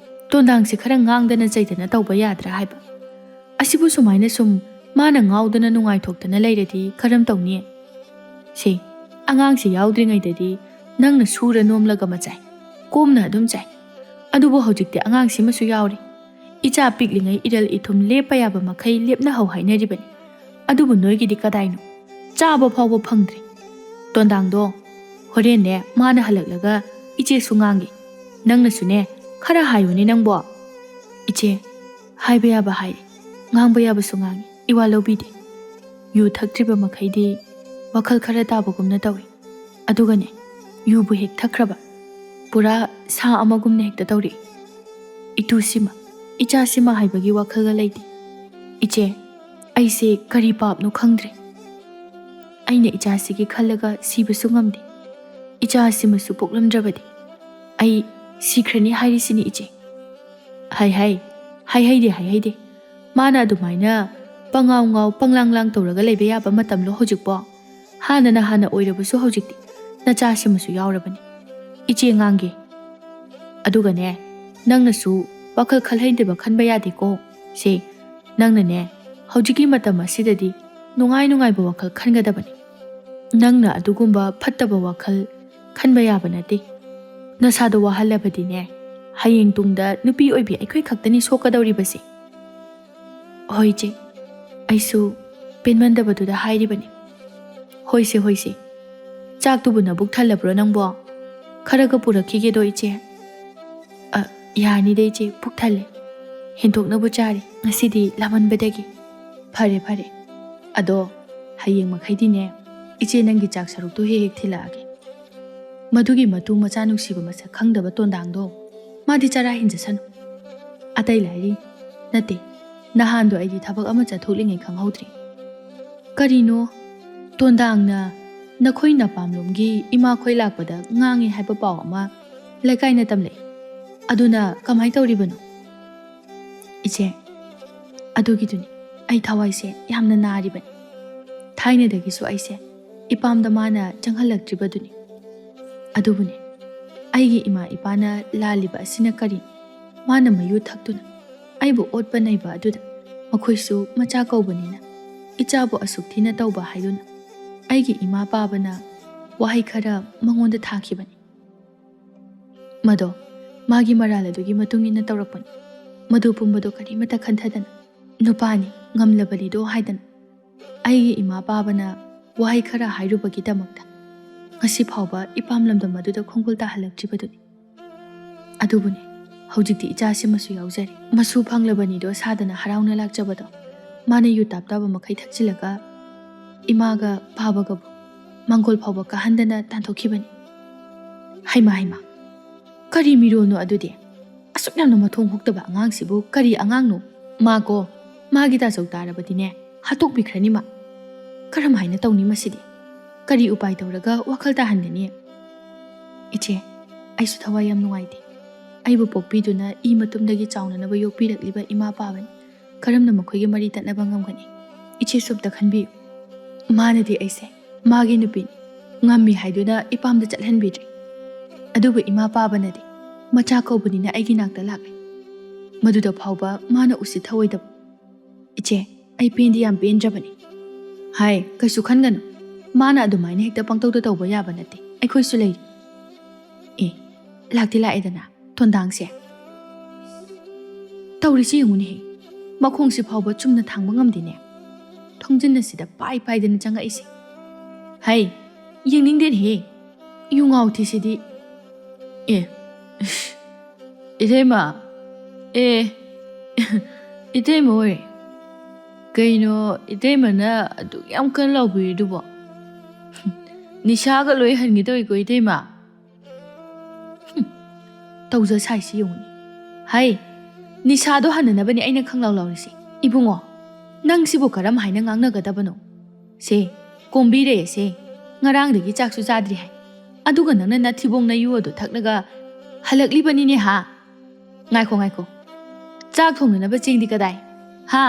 ꯇꯣꯟꯗꯥꯡꯁꯦ ꯈꯔ ꯉꯥꯡꯗꯅ ꯆꯩꯗꯅ ꯇꯧꯕ ꯌꯥꯗ꯭ꯔꯥ ꯍꯥꯏꯕ? ꯑꯁꯤꯕꯨ ꯁꯨꯃꯥꯏꯅ ꯁꯨꯝ ꯃꯥꯅ ꯉꯥꯎꯗꯅ ꯅꯨꯡꯉꯥꯏꯊꯣꯛꯇꯅ ꯂꯩꯔꯗꯤ ꯀꯔꯝ ꯇꯧꯅꯤ? ꯁꯦ, ꯑꯉꯥꯡꯁꯤ ꯌꯥꯎꯗ꯭ꯔꯤꯉꯩꯗꯗꯤ ꯅꯪꯅ ꯁꯨꯔ ꯅꯣꯝꯂꯒ ꯃꯆꯥꯏ, ꯀꯣꯝꯅ ꯑꯗꯨꯝ ꯆꯥꯏ꯫ ꯑꯗꯨꯕꯨ ꯍꯧꯖꯤꯛꯇꯤ ꯑꯉꯥꯡꯁꯤꯃꯁꯨ ꯌꯥꯎꯔꯦ꯫ ꯏꯆꯥ ꯄꯤꯛꯂꯤꯉꯩ ꯏꯔꯜ ꯏꯊꯨꯝ ꯂꯦꯞꯄ ꯌꯥꯕ ꯃꯈꯩ ꯂꯦꯞꯅꯍꯧ ꯍꯥꯏꯅꯔꯤꯕꯅꯤ꯫ ꯑꯗꯨꯕꯨ ꯅꯣꯏꯒꯤꯗꯤ ꯀꯗꯥꯏꯅꯣ? ꯆꯥꯕ ꯐꯥꯎꯕ ꯐꯪꯗ꯭ꯔꯦ꯫ ꯇꯣꯟꯗꯥꯡꯗꯣ, ꯍꯣꯔꯦꯟꯅꯦ ꯃꯥꯅ ꯍꯜꯂꯛꯂꯒ ꯏꯆꯦꯁꯨ ꯉꯥꯡꯒꯦ꯫ ꯅꯪꯅꯁꯨꯅꯦ ꯈꯔ ꯍꯥꯏꯌꯨꯅꯦ ꯅꯪꯕꯣ꯫ ꯏꯆꯦ, ꯍꯥꯏꯕ ꯌꯥꯕ ꯍꯥꯏꯔꯦ, ꯉꯥꯡꯕ ꯌꯥꯕꯁꯨ ꯉꯥꯡꯉꯤ, ꯏꯋꯥ ꯂꯧꯕꯤꯗꯦ꯫ ꯌꯨ ꯊꯛꯇ꯭ꯔꯤꯕ ꯃꯈꯩꯗꯤ ꯋꯥꯈꯜ ꯈꯔ ꯇꯥꯕꯒꯨꯝꯅ ꯇꯧꯏ꯫ ꯑꯗꯨꯒꯅꯦ, ꯌꯨꯕꯨ ꯍꯦꯛ ꯊꯛꯈ꯭ꯔꯕ, ꯄꯨꯔꯥ ꯁꯥ ꯑꯃꯒꯨꯝꯅ ꯍꯦꯛꯇ ꯇꯧꯔꯛꯏ꯫ ꯏꯇꯨꯁꯤꯃ, ꯏꯆꯥꯁꯤꯃ ꯍꯥꯏꯕꯒꯤ ꯋꯥꯈꯜꯒ ꯂꯩꯇꯦ꯫ ꯏꯆꯦ, ꯑꯩꯁꯦ ꯀꯔꯤ ꯄꯥꯞꯅꯣ ꯈꯪꯗ꯭ꯔꯦ꯫ ꯑꯩꯅ ꯏꯆꯥꯁꯤꯒꯤ ꯈꯜꯂꯒ ꯁꯤꯕꯁꯨ ꯉꯝꯗꯦ꯫ ꯏꯆꯥ ꯑꯁꯤꯃꯁꯨ ꯄꯣꯛꯂꯝꯗ꯭ꯔꯕꯗꯤ ꯑꯩ ꯁꯤꯈ꯭ꯔꯅꯤ ꯍꯥꯏꯔꯤꯁꯤꯅꯤ, ꯏꯆꯦ꯫ ꯍꯥꯏ ꯍꯥꯏ, ꯍꯥꯏꯍꯩꯗꯦ, ꯍꯥꯏꯍꯩꯗꯦ꯫ ꯃꯥꯅ ꯑꯗꯨꯃꯥꯏꯅ ꯄꯉꯥꯎ ꯉꯥꯎ, ꯄꯪꯂꯥꯡ ꯂꯥꯡ ꯇꯧꯔꯒ ꯂꯩꯕ ꯌꯥꯕ ꯃꯇꯝꯂꯣ ꯍꯧꯖꯤꯛꯄꯣ? ꯍꯥꯟꯅꯅ ꯍꯥꯟꯅ ꯑꯣꯏꯔꯕꯁꯨ ꯍꯧꯖꯤꯛꯇꯤ ꯅꯆꯥꯁꯤꯃꯁꯨ ꯌꯥꯎꯔꯕꯅꯤ꯫ ꯏꯆꯦ ꯉꯥꯡꯒꯦ꯫ ꯑꯗꯨꯒꯅꯦ, ꯅꯪꯅꯁꯨ ꯋꯥꯈꯜ ꯈꯜꯍꯩꯗꯕ ꯈꯟꯕ ꯌꯥꯗꯦꯀꯣ꯫ ꯁꯦ, ꯅꯪꯅꯅꯦ, ꯍꯧꯖꯤꯛꯀꯤ ꯃꯇꯝ ꯑꯁꯤꯗꯗꯤ ꯅꯨꯡꯉꯥꯏ ꯅꯨꯡꯉꯥꯏꯕ ꯋꯥꯈꯜ ꯈꯟꯒꯗꯕꯅꯤ꯫ ꯅꯪꯅ ꯑꯗꯨꯒꯨꯝꯕ ꯐꯠꯇꯕ ꯋꯥꯈꯜ ꯈꯟꯕ ꯌꯥꯕ ꯅꯠꯇꯦ꯫ ꯅꯁꯥꯗꯣ ꯋꯥꯍꯜꯂꯕꯗꯤꯅꯦ, ꯍꯌꯦꯡ ꯇꯨꯡꯗ ꯅꯨꯄꯤ ꯑꯣꯏꯕꯤ ꯑꯩꯈꯣꯏ ꯈꯛꯇꯅꯤ ꯁꯣꯛꯀꯗꯧꯔꯤꯕꯁꯦ꯫ ꯍꯣꯏ ꯏꯆꯦ, ꯑꯩꯁꯨ ꯄꯦꯟꯃꯟꯗꯕꯗꯨꯗ ꯍꯥꯏꯔꯤꯕꯅꯤ꯫ ꯍꯣꯏꯁꯦ, ꯍꯣꯏꯁꯦ, ꯆꯥꯛꯇꯨꯕꯨ ꯅꯕꯨꯛ ꯊꯜꯂꯕ꯭ꯔꯣ ꯅꯪꯕꯣ? ꯈꯔꯒ ꯄꯨꯔꯛꯈꯤꯒꯦꯗꯣ ꯏꯆꯦ꯫ ꯑ, ꯌꯥꯔꯅꯤꯗ ꯏꯆꯦ, ꯄꯨꯛ ꯊꯜꯂꯦ꯫ ꯍꯦꯟꯗꯣꯛꯅꯕꯨ ꯆꯥꯔꯦ ꯉꯁꯤꯗꯤ ꯂꯥꯃꯟꯕꯗꯒꯤ꯫ ꯐꯔꯦ, ꯐꯔꯦ꯫ ꯑꯗꯣ ꯍꯌꯦꯡ ꯃꯈꯩꯗꯤꯅꯦ, ꯏꯆꯦ ꯅꯪꯒꯤ ꯆꯥꯛ ꯁꯔꯨꯛꯇꯣ ꯍꯦꯛ ꯍꯦꯛ ꯊꯤꯜꯂꯛꯑꯒꯦ꯫ ꯃꯗꯨꯒꯤ ꯃꯇꯨ ꯃꯆꯥ ꯅꯨꯡꯁꯤꯕ ꯃꯁꯛ ꯈꯪꯗꯕ ꯇꯣꯟꯗꯥꯡꯗꯣ, ꯃꯥꯗꯤ ꯆꯔꯥ ꯍꯦꯟꯖꯁꯅꯨ꯫ ꯑꯇꯩ ꯂꯥꯏꯔꯤ, ꯅꯠꯇꯦ, ꯅꯍꯥꯟꯗꯣ ꯑꯩꯗꯤ ꯊꯕꯛ ꯑꯃ ꯆꯠꯊꯣꯛꯂꯤꯉꯩ ꯈꯪꯍꯧꯗ꯭ꯔꯦ꯫ ꯀꯔꯤꯅꯣ, ꯇꯣꯟꯗꯥꯡꯅ ꯅꯈꯣꯏ ꯅꯄꯥꯝꯂꯣꯝꯒꯤ ꯏꯃꯥꯈꯣꯏ ꯂꯥꯛꯄꯗ ꯉꯥꯡꯉꯤ ꯍꯥꯏꯕ ꯄꯥꯎ ꯑꯃ ꯂꯩꯀꯥꯏꯅ ꯇꯝꯂꯛꯏ꯫ ꯑꯗꯨꯅ ꯀꯃꯥꯏ ꯇꯧꯔꯤꯕꯅꯣ? ꯏꯆꯦ, ꯑꯗꯨꯒꯤꯗꯨꯅꯤ ꯑꯩ ꯊꯋꯥꯏꯁꯦ ꯌꯥꯝꯅ ꯅꯥꯔꯤꯕꯅꯤ꯫ ꯊꯥꯏꯅꯗꯒꯤꯁꯨ ꯑꯩꯁꯦ ꯏꯄꯥꯝꯗ ꯃꯥꯅ ꯆꯪꯍꯜꯂꯛꯇ꯭ꯔꯤꯕꯗꯨꯅꯤ꯫ ꯑꯗꯨꯕꯨꯅꯦ, ꯑꯩꯒꯤ ꯏꯃꯥ ꯏꯄꯥꯅ ꯂꯥꯜꯂꯤꯕ ꯑꯁꯤꯅ ꯀꯔꯤꯅꯣ? ꯃꯥꯅ ꯃꯌꯨ ꯊꯛꯇꯨꯅ ꯑꯩꯕꯨ ꯑꯣꯠꯄ ꯅꯩꯕ ꯑꯗꯨꯗ ꯃꯈꯣꯏꯁꯨ ꯃꯆꯥ ꯀꯧꯕꯅꯤꯅ ꯏꯆꯥꯕꯨ ꯑꯁꯨꯛ ꯊꯤꯅ ꯇꯧꯕ ꯍꯥꯏꯗꯨꯅ ꯑꯩꯒꯤ ꯏꯃꯥ ꯄꯥꯕꯅ ꯋꯥꯍꯩ ꯈꯔ ꯃꯉꯣꯟꯗ ꯊꯥꯈꯤꯕꯅꯤ꯫ ꯃꯗꯣ ꯃꯥꯒꯤ ꯃꯔꯥꯜ ꯑꯗꯨꯒꯤ ꯃꯇꯨꯡ ꯏꯟꯅ ꯇꯧꯔꯛꯄꯅꯤ꯫ ꯃꯗꯨ ꯄꯨꯝꯕꯗꯣ ꯀꯔꯤꯃꯠꯇ ꯈꯟꯊꯗꯅ, ꯅꯨꯄꯥꯅꯤ, ꯉꯝꯂꯕꯅꯤꯗꯣ ꯍꯥꯏꯗꯅ, ꯑꯩꯒꯤ ꯏꯃꯥ ꯄꯥꯕꯅ ꯋꯥꯍꯩ ꯈꯔ ꯍꯥꯏꯔꯨꯕꯒꯤꯗꯃꯛꯇ ꯉꯁꯤ ꯐꯥꯎꯕ ꯏꯄꯥꯝ ꯂꯝꯗꯝ ꯑꯗꯨꯗ ꯈꯣꯡꯒꯨꯜ ꯇꯥꯍꯜꯂꯛꯇ꯭ꯔꯤꯕꯗꯨꯅꯤ꯫ ꯑꯗꯨꯕꯨꯅꯦ, ꯍꯧꯖꯤꯛꯇꯤ ꯏꯆꯥꯁꯤꯃꯁꯨ ꯌꯥꯎꯖꯔꯦ꯫ ꯃꯁꯨ ꯐꯪꯂꯕꯅꯤꯗꯣ ꯁꯥꯗꯅ ꯍꯔꯥꯎꯅ ꯂꯥꯛꯆꯕꯗꯣ, ꯃꯥꯅ ꯌꯨ ꯇꯥꯞ ꯇꯥꯕ ꯃꯈꯩ ꯊꯛꯆꯤꯜꯂꯒ ꯏꯃꯥꯒ ꯄꯥꯕꯒꯕꯨ ꯃꯪꯒꯣꯜ ꯐꯥꯎꯕ ꯀꯥꯍꯟꯗꯅ ꯇꯥꯟꯊꯣꯛꯈꯤꯕꯅꯤ꯫ ꯍꯩꯃꯥ, ꯍꯩꯃꯥ, ꯀꯔꯤ ꯃꯤꯔꯣꯜꯅꯣ ꯑꯗꯨꯗꯤ? ꯑꯁꯨꯛ ꯌꯥꯝꯅ ꯃꯊꯣꯡ ꯍꯨꯛꯇꯕ ꯑꯉꯥꯡꯁꯤꯕꯨ ꯀꯔꯤ ꯑꯉꯥꯡꯅꯣ? ꯃꯥꯀꯣ, ꯃꯥꯒꯤ ꯇꯥꯆꯧ ꯇꯥꯔꯕꯗꯤꯅꯦ, ꯍꯥꯠꯇꯣꯛꯄꯤꯈ꯭ꯔꯅꯤ ꯃꯥ꯫ ꯀꯔꯝ ꯍꯥꯏꯅ ꯇꯧꯅꯤ ꯃꯁꯤꯗꯤ? ꯀꯔꯤ ꯎꯄꯥꯏ ꯇꯧꯔꯒ ꯋꯥꯈꯜ ꯇꯥꯍꯟꯒꯅꯤ? ꯏꯆꯦ, ꯑꯩꯁꯨ ꯊꯋꯥꯏ ꯌꯥꯝ ꯅꯨꯡꯉꯥꯏꯇꯦ꯫ ꯑꯩꯕꯨ ꯄꯣꯛꯄꯤꯗꯨꯅ ꯏ ꯃꯇꯨꯝꯗꯒꯤ ꯆꯥꯎꯅꯅꯕ ꯌꯣꯛꯄꯤꯔꯛꯂꯤꯕ ꯏꯃꯥ ꯄꯥꯕꯅꯤ꯫ ꯀꯔꯝꯅ ꯃꯈꯣꯏꯒꯤ ꯃꯔꯤ ꯇꯠꯅꯕ ꯉꯝꯒꯅꯤ? ꯏꯆꯦꯁꯨ ꯑꯝꯇ ꯈꯟꯕꯤꯌꯨ꯫ ꯃꯥꯅꯗꯤ ꯑꯩꯁꯦ ꯃꯥꯒꯤ ꯅꯨꯄꯤꯅꯤ, ꯉꯝꯃꯤ ꯍꯥꯏꯗꯨꯅ ꯏꯄꯥꯝꯗ ꯆꯠꯍꯟꯕꯤꯗ꯭ꯔꯤ꯫ ꯑꯗꯨꯕꯨ ꯏꯃꯥ ꯄꯥꯕꯅꯗꯤ ꯃꯆꯥ ꯀꯧꯕꯅꯤꯅ ꯑꯩꯒꯤ ꯅꯥꯛꯇ ꯂꯥꯛꯂꯦ꯫ ꯃꯗꯨꯗ ꯐꯥꯎꯕ ꯃꯥꯅ ꯎꯁꯤꯠ ꯊꯑꯣꯏꯗꯕ꯫ ꯏꯆꯦ, ꯑꯩ ꯄꯦꯟꯗꯤ ꯌꯥꯝ ꯄꯦꯟꯗ꯭ꯔꯕꯅꯤ꯫ ꯍꯥꯏ, ꯀꯩꯁꯨ ꯈꯟꯒꯅꯨ꯫ ꯃꯥꯅ ꯑꯗꯨꯃꯥꯏꯅ ꯍꯦꯛꯇ ꯄꯪꯇꯧꯗ ꯇꯧꯕ ꯌꯥꯕ ꯅꯠꯇꯦ꯫ ꯑꯩꯈꯣꯏꯁꯨ ꯂꯩꯔꯤ꯫ ꯑꯦ, ꯂꯥꯛꯇꯤ ꯂꯥꯛꯑꯦꯗꯅ ꯊꯣꯟꯗꯥꯡꯁꯦ꯫ ꯇꯧꯔꯤꯁꯤ ꯌꯦꯡꯉꯨꯅꯦꯍꯦ, ꯃꯈꯣꯡꯁꯤ ꯐꯥꯎꯕ ꯆꯨꯝꯅ ꯊꯥꯡꯕ ꯉꯝꯗꯦꯅꯦ꯫ ꯊꯣꯡꯖꯤꯟ ꯑꯁꯤꯗ ꯄꯥꯏ ꯄꯥꯏꯗꯅ ꯆꯪꯉꯛꯏꯁꯦ꯫ ꯍꯩ, ꯌꯦꯡꯅꯤꯡꯗꯦꯅꯦꯍꯦ, ꯌꯨ ꯉꯥꯎꯊꯤꯁꯤꯗꯤ꯫ ꯑꯦ, ꯏꯁ, ꯏꯇꯩꯃ, ꯑꯦ, ꯏꯇꯩꯃ ꯍꯣꯏ, ꯀꯩꯅꯣ ꯏꯇꯩꯃꯅ ꯑꯗꯨꯛ ꯌꯥꯝ ꯀꯟꯅ ꯂꯥꯎꯕꯤꯔꯤꯗꯨꯕꯣ? ꯅꯤꯁꯥꯒ ꯂꯣꯏ ꯍꯟꯒꯦ ꯇꯧꯏꯀꯣ ꯏꯇꯩꯃ꯫ ꯍꯨꯝ, ꯇꯧꯖ ꯁꯥꯏꯁꯤ ꯌꯦꯡꯉꯨꯅꯦ꯫ ꯍꯩ, ꯅꯤꯁꯥꯗꯣ ꯍꯟꯅꯅꯕꯅꯦ ꯑꯩꯅ ꯈꯪꯂꯥꯎ ꯂꯥꯎꯔꯤꯁꯤ꯫ ꯏꯕꯨꯡꯉꯣ, ꯅꯪꯁꯤꯕꯨ ꯀꯔꯝ ꯍꯥꯏꯅ ꯉꯥꯡꯅꯒꯗꯕꯅꯣ? ꯁꯦ, ꯀꯣꯝꯕꯤꯔꯦ ꯁꯦ꯫ ꯉꯔꯥꯡꯗꯒꯤ ꯆꯥꯛꯁꯨ ꯆꯥꯗ꯭ꯔꯤ ꯍꯥꯏ꯫ ꯑꯗꯨꯒ ꯅꯪꯅ ꯅꯊꯤꯕꯣꯡ ꯅꯌꯨ ꯑꯗꯨ ꯊꯛꯂꯒ ꯍꯜꯂꯛꯂꯤꯕꯅꯤꯅꯦ ꯍꯥ? ꯉꯥꯏꯈꯣ, ꯉꯥꯏꯈꯣ꯫ ꯆꯥꯛ ꯊꯣꯡꯅꯅꯕ ꯆꯦꯡꯗꯤ ꯀꯗꯥꯏ? ꯍꯥ?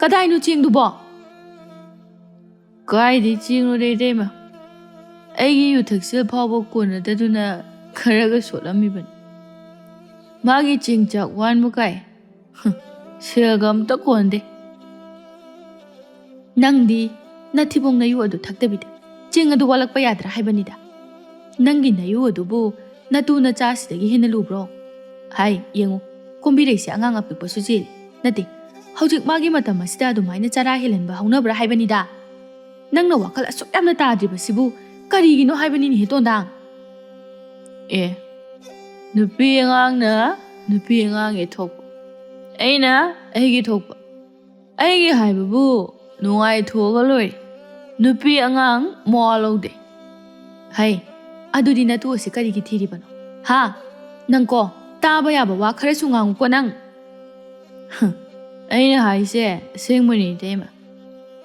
ꯀꯗꯥꯏꯅꯣ ꯆꯦꯡꯗꯨꯕꯣ? ꯀꯥꯏꯗꯩ ꯆꯦꯡꯅꯣꯗ ꯏꯇꯩꯃ? ꯑꯩꯒꯤ ꯌꯨ ꯊꯛꯆꯤꯜ ꯐꯥꯎꯕ ꯀꯣꯟꯅꯗꯗꯨꯅ ꯈꯔꯒ ꯁꯣꯠꯂꯝꯃꯤꯕꯅꯤ꯫ ꯃꯥꯒꯤ ꯆꯦꯡ ꯆꯥꯛ ꯋꯥꯟꯕ ꯀꯥꯏ꯫ ꯍ, ꯁꯦꯜꯒ ꯑꯝꯇ ꯀꯣꯟꯗꯦ꯫ ꯅꯪꯗꯤ ꯅꯊꯤꯕꯣꯡ ꯅꯌꯨ ꯑꯗꯨ ꯊꯛꯇꯕꯤꯗ ꯆꯦꯡ ꯑꯗꯨ ꯋꯥꯠꯂꯛꯄ ꯌꯥꯗ꯭ꯔꯥ ꯍꯥꯏꯕꯅꯤꯗ꯫ ꯅꯪꯒꯤ ꯅꯌꯨ ꯑꯗꯨꯕꯨ ꯅꯇꯨ ꯅꯆꯥꯁꯤꯗꯒꯤ ꯍꯦꯟꯅ ꯂꯨꯕ꯭ꯔꯣ? ꯍꯥꯏ, ꯌꯦꯡꯉꯨ, ꯀꯣꯝꯕꯤꯔꯩꯁꯦ ꯑꯉꯥꯡ ꯑꯄꯤꯛꯄꯁꯨ ꯆꯦꯜꯂꯤ꯫ ꯅꯠꯇꯦ, ꯍꯧꯖꯤꯛ ꯃꯥꯒꯤ ꯃꯇꯝ ꯑꯁꯤꯗ ꯑꯗꯨꯃꯥꯏꯅ ꯆꯔꯥ ꯍꯦꯜꯍꯟꯕ ꯍꯧꯅꯕ꯭ꯔꯥ ꯍꯥꯏꯕꯅꯤꯗ꯫ ꯅꯪꯅ ꯋꯥꯈꯜ ꯑꯁꯨꯛ ꯌꯥꯝꯅ ꯇꯥꯗ꯭ꯔꯤꯕꯁꯤꯕꯨ ꯀꯔꯤꯒꯤꯅꯣ ꯍꯥꯏꯕꯅꯤꯅꯦꯍꯦ, ꯇꯣꯟꯗꯥꯡ? ꯑꯦ, ꯅꯨꯄꯤ ꯑꯉꯥꯡꯅ ꯅꯨꯄꯤ ꯑꯉꯥꯡꯒꯤ ꯊꯣꯛꯄ, ꯑꯩꯅ ꯑꯩꯒꯤ ꯊꯣꯛꯄ꯫ ꯑꯩꯒꯤ ꯍꯥꯏꯕꯕꯨ ꯅꯨꯡꯉꯥꯏꯊꯣꯛꯑꯒ ꯂꯣꯏꯔꯦ꯫ ꯅꯨꯄꯤ ꯑꯉꯥꯡ ꯃꯋꯥ ꯂꯧꯗꯦ꯫ ꯍꯩ, ꯑꯗꯨꯗꯤ ꯅꯇꯨ ꯑꯁꯤ ꯀꯔꯤꯒꯤ ꯊꯤꯔꯤꯕꯅꯣ? ꯍꯥ? ꯅꯪꯀꯣ, ꯇꯥꯕ ꯌꯥꯕ ꯋꯥ ꯈꯔꯁꯨ ꯉꯥꯡꯉꯨꯀꯣ ꯅꯪ꯫ ꯍ, ꯑꯩꯅ ꯍꯥꯏꯁꯦ ꯑꯁꯦꯡꯕꯅꯤ, ꯏꯇꯩꯃ꯫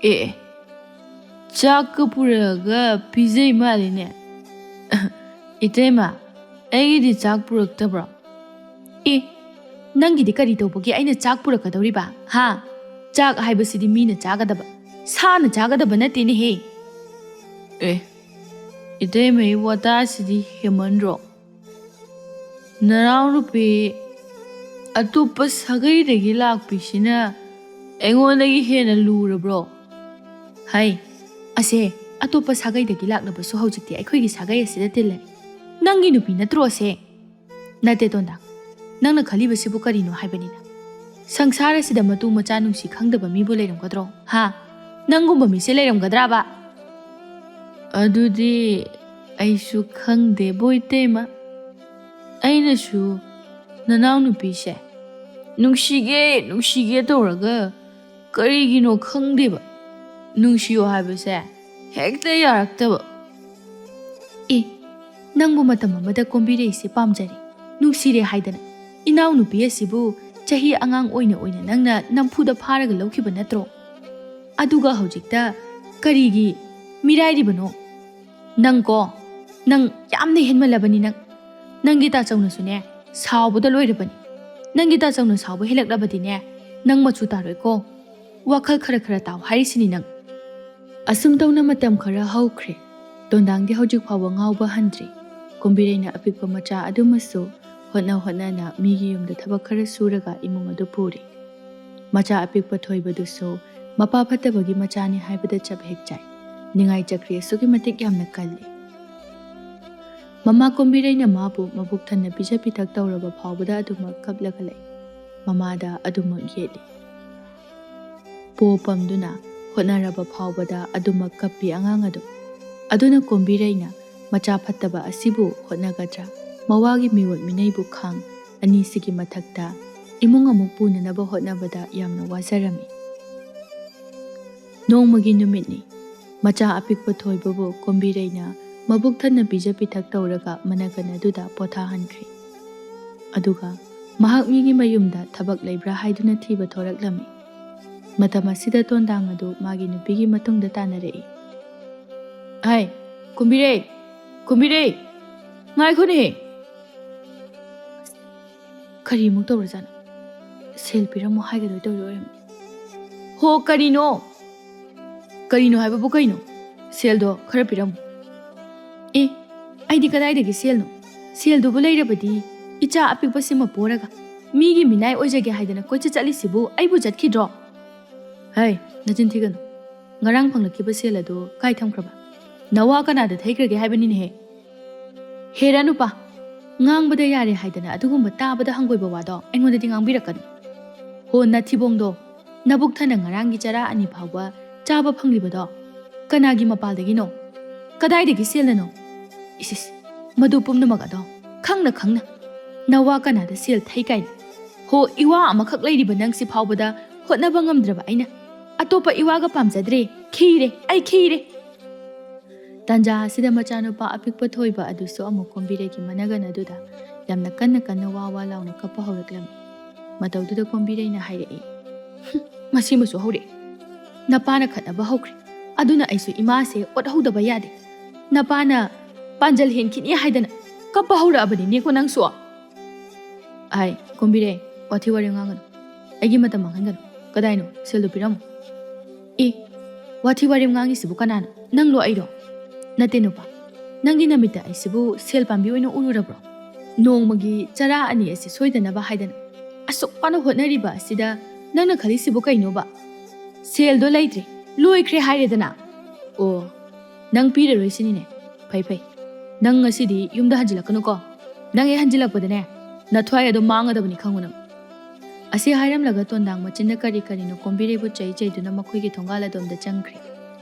ꯑꯦ, ꯑꯦ, ꯆꯥꯛꯀ ꯄꯨꯔꯛꯑꯒ ꯄꯤꯖꯩ ꯃꯥꯜꯂꯤꯅꯦ꯫ ꯏꯇꯩꯃ, ꯑꯩꯒꯤꯗꯤ ꯆꯥꯛ ꯄꯨꯔꯛꯇꯕ꯭ꯔꯣ? ꯑꯦ, ꯅꯪꯒꯤꯗꯤ ꯀꯔꯤ ꯇꯧꯕꯒꯤ ꯑꯩꯅ ꯆꯥꯛ ꯄꯨꯔꯛꯀꯗꯧꯔꯤꯕ? ꯍꯥ? ꯆꯥꯛ ꯍꯥꯏꯕꯁꯤꯗꯤ ꯃꯤꯅ ꯆꯥꯒꯗꯕ, ꯁꯥꯅ ꯆꯥꯒꯗꯕ ꯅꯠꯇꯦꯅꯦꯍꯦ꯫ ꯑꯦ, ꯏꯇꯩꯃꯩ ꯋꯥꯇꯥꯁꯤꯗꯤ ꯍꯦꯃꯟꯗ꯭ꯔꯣ? ꯅꯅꯥꯎꯅꯨꯄꯤ ꯑꯇꯣꯞꯄ ꯁꯥꯒꯩꯗꯒꯤ ꯂꯥꯛꯄꯤꯁꯤꯅ ꯑꯩꯉꯣꯟꯗꯒꯤ ꯍꯦꯟꯅ ꯂꯨꯔꯕ꯭ꯔꯣ? ꯍꯩ, ꯑꯁꯦ, ꯑꯇꯣꯞꯄ ꯁꯥꯒꯩꯗꯒꯤ ꯂꯥꯛꯂꯕꯁꯨ ꯍꯧꯖꯤꯛꯇꯤ ꯑꯩꯈꯣꯏꯒꯤ ꯁꯥꯒꯩ ꯑꯁꯤꯗ ꯇꯤꯜꯂꯦ꯫ ꯅꯪꯒꯤ ꯅꯨꯄꯤ ꯅꯠꯇ꯭ꯔꯣ ꯑꯁꯦ? ꯅꯠꯇꯦ, ꯇꯣꯟꯗꯥ, ꯅꯪꯅ ꯈꯜꯂꯤꯕꯁꯤꯕꯨ ꯀꯔꯤꯅꯣ ꯍꯥꯏꯕꯅꯤꯗ? ꯁꯪꯁꯥꯔ ꯑꯁꯤꯗ ꯃꯇꯨ ꯃꯆꯥ ꯅꯨꯡꯁꯤ ꯈꯪꯗꯕ ꯃꯤꯕꯨ ꯂꯩꯔꯝꯒꯗ꯭ꯔꯣ? ꯍꯥ? ꯅꯪꯒꯨꯝꯕ ꯃꯤꯁꯦ ꯂꯩꯔꯝꯒꯗ꯭ꯔꯥꯕ? ꯑꯗꯨꯗꯤ ꯑꯩꯁꯨ ꯈꯪꯗꯦꯕꯣ, ꯏꯇꯩꯃ꯫ ꯑꯩꯅꯁꯨ ꯅꯅꯥꯎꯅꯨꯄꯤꯁꯦ ꯅꯨꯡꯁꯤꯒꯦ, ꯅꯨꯡꯁꯤꯒꯦ ꯇꯧꯔꯒ ꯀꯔꯤꯒꯤꯅꯣ ꯈꯪꯗꯦꯕ, ꯅꯨꯡꯁꯤꯌꯣ ꯍꯥꯏꯕꯁꯦ ꯍꯦꯛꯇ ꯌꯥꯔꯛꯇꯕ꯫ ꯑꯦ, ꯅꯪꯕꯨ ꯃꯇꯝ ꯑꯃꯗ ꯀꯣꯝꯕꯤꯔꯩꯁꯦ ꯄꯥꯝꯖꯔꯦ, ꯅꯨꯡꯁꯤꯔꯦ ꯍꯥꯏꯗꯅ ꯏꯅꯥꯎꯅꯨꯄꯤ ꯑꯁꯤꯕꯨ ꯆꯍꯤ ꯑꯉꯥꯡ ꯑꯣꯏꯅ ꯑꯣꯏꯅ ꯅꯪꯅ ꯅꯝꯐꯨꯗ ꯐꯥꯔꯒ ꯂꯧꯈꯤꯕ ꯅꯠꯇ꯭ꯔꯣ? ꯑꯗꯨꯒ ꯍꯧꯖꯤꯛꯇ ꯀꯔꯤꯒꯤ ꯃꯤꯔꯥꯏꯔꯤꯕꯅꯣ? ꯅꯪꯀꯣ, ꯅꯪ ꯌꯥꯝꯅ ꯍꯦꯟꯃꯜꯂꯕꯅꯤ ꯅꯪ꯫ ꯅꯪꯒꯤ ꯇꯥꯆꯧꯅꯁꯨꯅꯦ, ꯁꯥꯎꯕꯗ ꯂꯣꯏꯔꯕꯅꯤ꯫ ꯅꯪꯒꯤ ꯇꯥꯆꯧꯅ ꯁꯥꯎꯕ ꯍꯦꯜꯂꯛꯂꯕꯗꯤꯅꯦ, ꯅꯪ ꯃꯆꯨ ꯇꯥꯔꯣꯏꯀꯣ꯫ ꯋꯥꯈꯜ ꯈꯔ ꯈꯔ ꯇꯥꯎ ꯍꯥꯏꯔꯤꯁꯤꯅꯤ ꯅꯪ꯫ ꯑꯁꯨꯝ ꯇꯧꯅ ꯃꯇꯝ ꯈꯔ ꯍꯧꯈ꯭ꯔꯦ꯫ ꯇꯣꯟꯗꯥꯡꯗꯤ ꯍꯧꯖꯤꯛ ꯐꯥꯎꯕ ꯉꯥꯎꯕ ꯍꯟꯗ꯭ꯔꯤ꯫ ꯀꯣꯝꯕꯤꯔꯩꯅ ꯑꯄꯤꯛꯄ ꯃꯆꯥ ꯑꯗꯨꯃꯁꯨ ꯍꯣꯠꯅ ꯍꯣꯠꯅꯅ ꯃꯤꯒꯤ ꯌꯨꯝꯗ ꯊꯕꯛ ꯈꯔ ꯁꯨꯔꯒ ꯏꯃꯨꯡ ꯑꯗꯨ ꯄꯨꯔꯤ꯫ ꯃꯆꯥ ꯑꯄꯤꯛꯄ ꯊꯣꯏꯕꯗꯨꯁꯨ ꯃꯄꯥ ꯐꯠꯇꯕꯒꯤ ꯃꯆꯥꯅꯤ ꯍꯥꯏꯕꯗ ꯆꯞ ꯍꯦꯛ ꯆꯥꯏ꯫ ꯅꯤꯡꯉꯥꯏ ꯆꯀ꯭ꯔꯤ ꯑꯁꯨꯛꯀꯤ ꯃꯇꯤꯛ ꯌꯥꯝꯅ ꯀꯜꯂꯤ꯫ ꯃꯃꯥ ꯀꯣꯝꯕꯤꯔꯩꯅ ꯃꯥꯕꯨ ꯃꯕꯨꯛ ꯊꯟꯅ ꯄꯤꯖ ꯄꯤꯊꯛ ꯇꯧꯔꯕ ꯐꯥꯎꯕꯗ ꯑꯗꯨꯃꯛ ꯀꯞꯂꯒ ꯂꯩ꯫ ꯃꯃꯥꯗ ꯑꯗꯨꯃꯛ ꯌꯦꯠꯂꯤ꯫ ꯄꯣ ꯄꯝꯗꯨꯅ ꯍꯣꯠꯅꯔꯕ ꯐꯥꯎꯕꯗ ꯑꯗꯨꯃꯛ ꯀꯞꯄꯤ ꯑꯉꯥꯡ ꯑꯗꯨ꯫ ꯑꯗꯨꯅ ꯀꯣꯝꯕꯤꯔꯩꯅ ꯃꯆꯥ ꯐꯠꯇꯕ ꯑꯁꯤꯕꯨ ꯍꯣꯠꯅꯒꯗ꯭ꯔꯥ? ꯃꯋꯥꯒꯤ ꯃꯤꯑꯣꯠ ꯃꯤꯅꯩꯕꯨ ꯈꯥꯡ ꯑꯅꯤꯁꯤꯒꯤ ꯃꯊꯛꯇ ꯏꯃꯨꯡ ꯑꯃꯨꯛ ꯄꯨꯅꯅꯕ ꯍꯣꯠꯅꯕꯗ ꯌꯥꯝꯅ ꯋꯥꯖꯔꯝꯃꯤ꯫ ꯅꯣꯡꯃꯒꯤ ꯅꯨꯃꯤꯠꯅꯤ꯫ ꯃꯆꯥ ꯑꯄꯤꯛꯄ ꯊꯣꯏꯕꯕꯨ ꯀꯣꯝꯕꯤꯔꯩꯅ ꯃꯕꯨꯛ ꯊꯟꯅ ꯄꯤꯖ ꯄꯤꯊꯛ ꯇꯧꯔꯒ ꯃꯅꯒꯟ ꯑꯗꯨꯗ ꯄꯣꯊꯥꯍꯟꯈ꯭ꯔꯦ꯫ ꯑꯗꯨꯒ ꯃꯍꯥꯛ ꯃꯤꯒꯤ ꯃꯌꯨꯝꯗ ꯊꯕꯛ ꯂꯩꯕ꯭ꯔꯥ ꯍꯥꯏꯗꯨꯅ ꯊꯤꯕ ꯊꯣꯔꯛꯂꯝꯃꯤ꯫ ꯃꯇꯝ ꯑꯁꯤꯗ ꯇꯣꯟꯗꯥꯡ ꯑꯗꯨ ꯃꯥꯒꯤ ꯅꯨꯄꯤꯒꯤ ꯃꯇꯨꯡꯗ ꯇꯥꯟꯅꯔꯛꯏ꯫ "ꯍꯥꯏ, ꯀꯨꯝꯕꯤꯔꯩ! ꯀꯨꯝꯕꯤꯔꯩ! ꯉꯥꯏꯈꯣꯅꯦꯍꯦ!" ꯀꯔꯤꯃꯨꯛ ꯇꯧꯔꯖꯥꯠꯅꯣ? ꯁꯦꯜ ꯄꯤꯔꯝꯃꯣ ꯍꯥꯏꯒꯗꯣꯏ ꯇꯧꯔꯤ ꯑꯣꯏꯔꯝꯅꯤ꯫ "ꯍꯣ, ꯀꯔꯤꯅꯣ? ꯀꯔꯤꯅꯣ ꯍꯥꯏꯕꯕꯨ ꯀꯩꯅꯣ? ꯁꯦꯜꯗꯣ ꯈꯔ ꯄꯤꯔꯝꯃꯨ꯫" "ꯑꯦ, ꯑꯩꯗꯤ ꯀꯗꯥꯏꯗꯒꯤ ꯁꯦꯜꯅꯣ? ꯁꯦꯜꯗꯨꯕꯨ ꯂꯩꯔꯕꯗꯤ ꯏꯆꯥ ꯑꯄꯤꯛꯄꯁꯤꯃ ꯄꯣꯔꯒ ꯃꯤꯒꯤ ꯃꯤꯅꯥꯏ ꯑꯣꯏꯖꯒꯦ ꯍꯥꯏꯗꯅ ꯀꯣꯏꯆꯠ ꯆꯠꯂꯤꯁꯤꯕꯨ ꯑꯩꯕꯨ ꯆꯠꯈꯤꯗ꯭ꯔꯣ?" "ꯍꯩ, ꯅꯆꯤꯟ ꯊꯤꯒꯅꯨ꯫ ꯉꯔꯥꯡ ꯐꯪꯂꯛꯈꯤꯕ ꯁꯦꯜ ꯑꯗꯨ ꯀꯥꯏ ꯊꯝꯈ꯭ꯔꯕ? ꯅꯋꯥ ꯀꯅꯥꯗ ꯊꯩꯈ꯭ꯔꯒꯦ ꯍꯥꯏꯕꯅꯤꯅꯦꯍꯦ?" "ꯍꯦꯔꯥ ꯅꯨꯄꯥ, ꯉꯥꯡꯕꯗ ꯌꯥꯔꯦ ꯍꯥꯏꯗꯅ ꯑꯗꯨꯒꯨꯝꯕ ꯇꯥꯕꯗ ꯍꯪꯒꯣꯏꯕ ꯋꯥꯗꯣ ꯑꯩꯉꯣꯟꯗꯗꯤ ꯉꯥꯡꯕꯤꯔꯛꯀꯅꯨ꯫ ꯍꯣ, ꯅꯊꯤꯕꯣꯡꯗꯣ, ꯅꯕꯨꯛ ꯊꯟꯅ ꯉꯔꯥꯡꯒꯤ ꯆꯔꯥ ꯑꯅꯤ ꯐꯥꯎꯕ ꯆꯥꯕ ꯐꯪꯂꯤꯕꯗꯣ ꯀꯅꯥꯒꯤ ꯃꯄꯥꯜꯗꯒꯤꯅꯣ? ꯀꯗꯥꯏꯗꯒꯤ ꯁꯦꯜꯅꯅꯣ? ꯏꯁ, ꯏꯁ, ꯃꯗꯨ ꯄꯨꯝꯅꯃꯛ ꯑꯗꯣ ꯈꯪꯅ ꯈꯪꯅ ꯅꯋꯥ ꯀꯅꯥꯗ ꯁꯦꯜ ꯊꯩ ꯀꯥꯏꯅ? ꯍꯣ, ꯏꯋꯥ ꯑꯃꯈꯛ ꯂꯩꯔꯤꯕ ꯅꯪꯁꯤ ꯐꯥꯎꯕꯗ ꯍꯣꯠꯅꯕ ꯉꯝꯗ꯭ꯔꯕ ꯑꯩꯅ ꯑꯇꯣꯞꯄ ꯏꯋꯥꯒ ꯄꯥꯝꯖꯗ꯭ꯔꯦ꯫ ꯈꯤꯔꯦ, ꯑꯩ ꯈꯤꯔꯦ!" ꯇꯥꯟꯖꯥ ꯑꯁꯤꯗ ꯃꯆꯥꯅꯨꯄꯥ ꯑꯄꯤꯛꯄ ꯊꯣꯏꯕ ꯑꯗꯨꯁꯨ ꯑꯃꯨꯛ ꯀꯣꯝꯕꯤꯔꯩꯒꯤ ꯃꯅꯒꯟ ꯑꯗꯨꯗ ꯌꯥꯝꯅ ꯀꯟꯅ ꯀꯟꯅ ꯋꯥ ꯋꯥ ꯂꯥꯎꯅ ꯀꯞꯄ ꯍꯧꯔꯛꯂꯝꯃꯤ꯫ ꯃꯇꯧꯗꯨꯗ ꯀꯣꯝꯕꯤꯔꯩꯅ ꯍꯥꯏꯔꯛꯏ, "ꯍꯨꯝ, ꯃꯁꯤꯃꯁꯨ ꯍꯧꯔꯛꯑꯦ꯫ ꯅꯄꯥꯅ ꯈꯠꯅꯕ ꯍꯧꯈ꯭ꯔꯦ꯫ ꯑꯗꯨꯅ ꯑꯩꯁꯨ ꯏꯃꯥꯁꯦ ꯑꯣꯠꯍꯧꯗꯕ ꯌꯥꯗꯦ꯫ ꯅꯄꯥꯅ ꯄꯥꯟꯖꯜ ꯍꯦꯟꯈꯤꯅꯤ ꯍꯥꯏꯗꯅ ꯀꯞꯄ ꯍꯧꯔꯛꯑꯕꯅꯤꯅꯦꯀꯣ ꯅꯪꯁꯨ?" "ꯑꯥꯏ, ꯀꯣꯝꯕꯤꯔꯩ, ꯋꯥꯊꯤ ꯋꯥꯔꯦꯝ ꯉꯥꯡꯒꯅꯨ꯫ ꯑꯩꯒꯤ ꯃꯇꯝ ꯃꯥꯡꯍꯟꯒꯅꯨ꯫ ꯀꯗꯥꯏꯅꯣ? ꯁꯦꯜꯗꯨ ꯄꯤꯔꯝꯃꯨ꯫" "ꯑꯦ, ꯋꯥꯊꯤ ꯋꯥꯔꯦꯝ ꯉꯥꯡꯉꯤꯁꯤꯕꯨ ꯀꯅꯥꯅꯣ? ꯅꯪꯂꯣ ꯑꯩꯔꯣ?" "ꯅꯠꯇꯦ ꯅꯨꯄꯥ, ꯅꯪꯒꯤ ꯅꯃꯤꯠꯇ ꯑꯩꯁꯤꯕꯨ ꯁꯦꯜ ꯄꯥꯝꯕꯤ ꯑꯣꯏꯅ ꯎꯔꯨꯔꯕ꯭ꯔꯣ? ꯅꯣꯡꯃꯒꯤ ꯆꯔꯥ ꯑꯅꯤ ꯑꯁꯤ ꯁꯣꯏꯗꯅꯕ ꯍꯥꯏꯗꯅ ꯑꯁꯨꯛ ꯋꯥꯅ ꯍꯣꯠꯅꯔꯤꯕ ꯑꯁꯤꯗ ꯅꯪꯅ ꯈꯜꯂꯤꯁꯤꯕꯨ ꯀꯩꯅꯣꯕ? ꯁꯦꯜꯗꯣ ꯂꯩꯇ꯭ꯔꯦ, ꯂꯣꯏꯈ꯭ꯔꯦ ꯍꯥꯏꯔꯦꯗꯅ꯫ ꯑꯣ, ꯅꯪ ꯄꯤꯔꯔꯣꯏ ꯁꯤꯅꯤꯅꯦ? ꯐꯩ ꯐꯩ, ꯅꯪ ꯉꯁꯤꯗꯤ ꯌꯨꯝꯗ ꯍꯟꯖꯤꯜꯂꯛꯀꯅꯨꯀꯣ꯫ ꯅꯪ ꯍꯦꯛ ꯍꯟꯖꯤꯜꯂꯛꯄꯗꯅꯦ, ꯅꯊ꯭ꯋꯥꯏ ꯑꯗꯨꯝ ꯃꯥꯡꯒꯗꯕꯅꯤ, ꯈꯪꯉꯨ ꯅꯪ꯫ ꯑꯁꯤ ꯍꯥꯏꯔꯝꯂꯒ ꯇꯣꯟꯗꯥꯡ ꯃꯆꯤꯟꯅ ꯀꯔꯤ ꯀꯔꯤꯅꯣ ꯀꯣꯝꯕꯤꯔꯩꯕꯨ ꯆꯩ ꯆꯩꯗꯨꯅ ꯃꯈꯣꯏꯒꯤ ꯊꯣꯡꯒꯥꯜ ꯑꯗꯣꯝꯗ ꯆꯪꯈ꯭ꯔꯦ꯫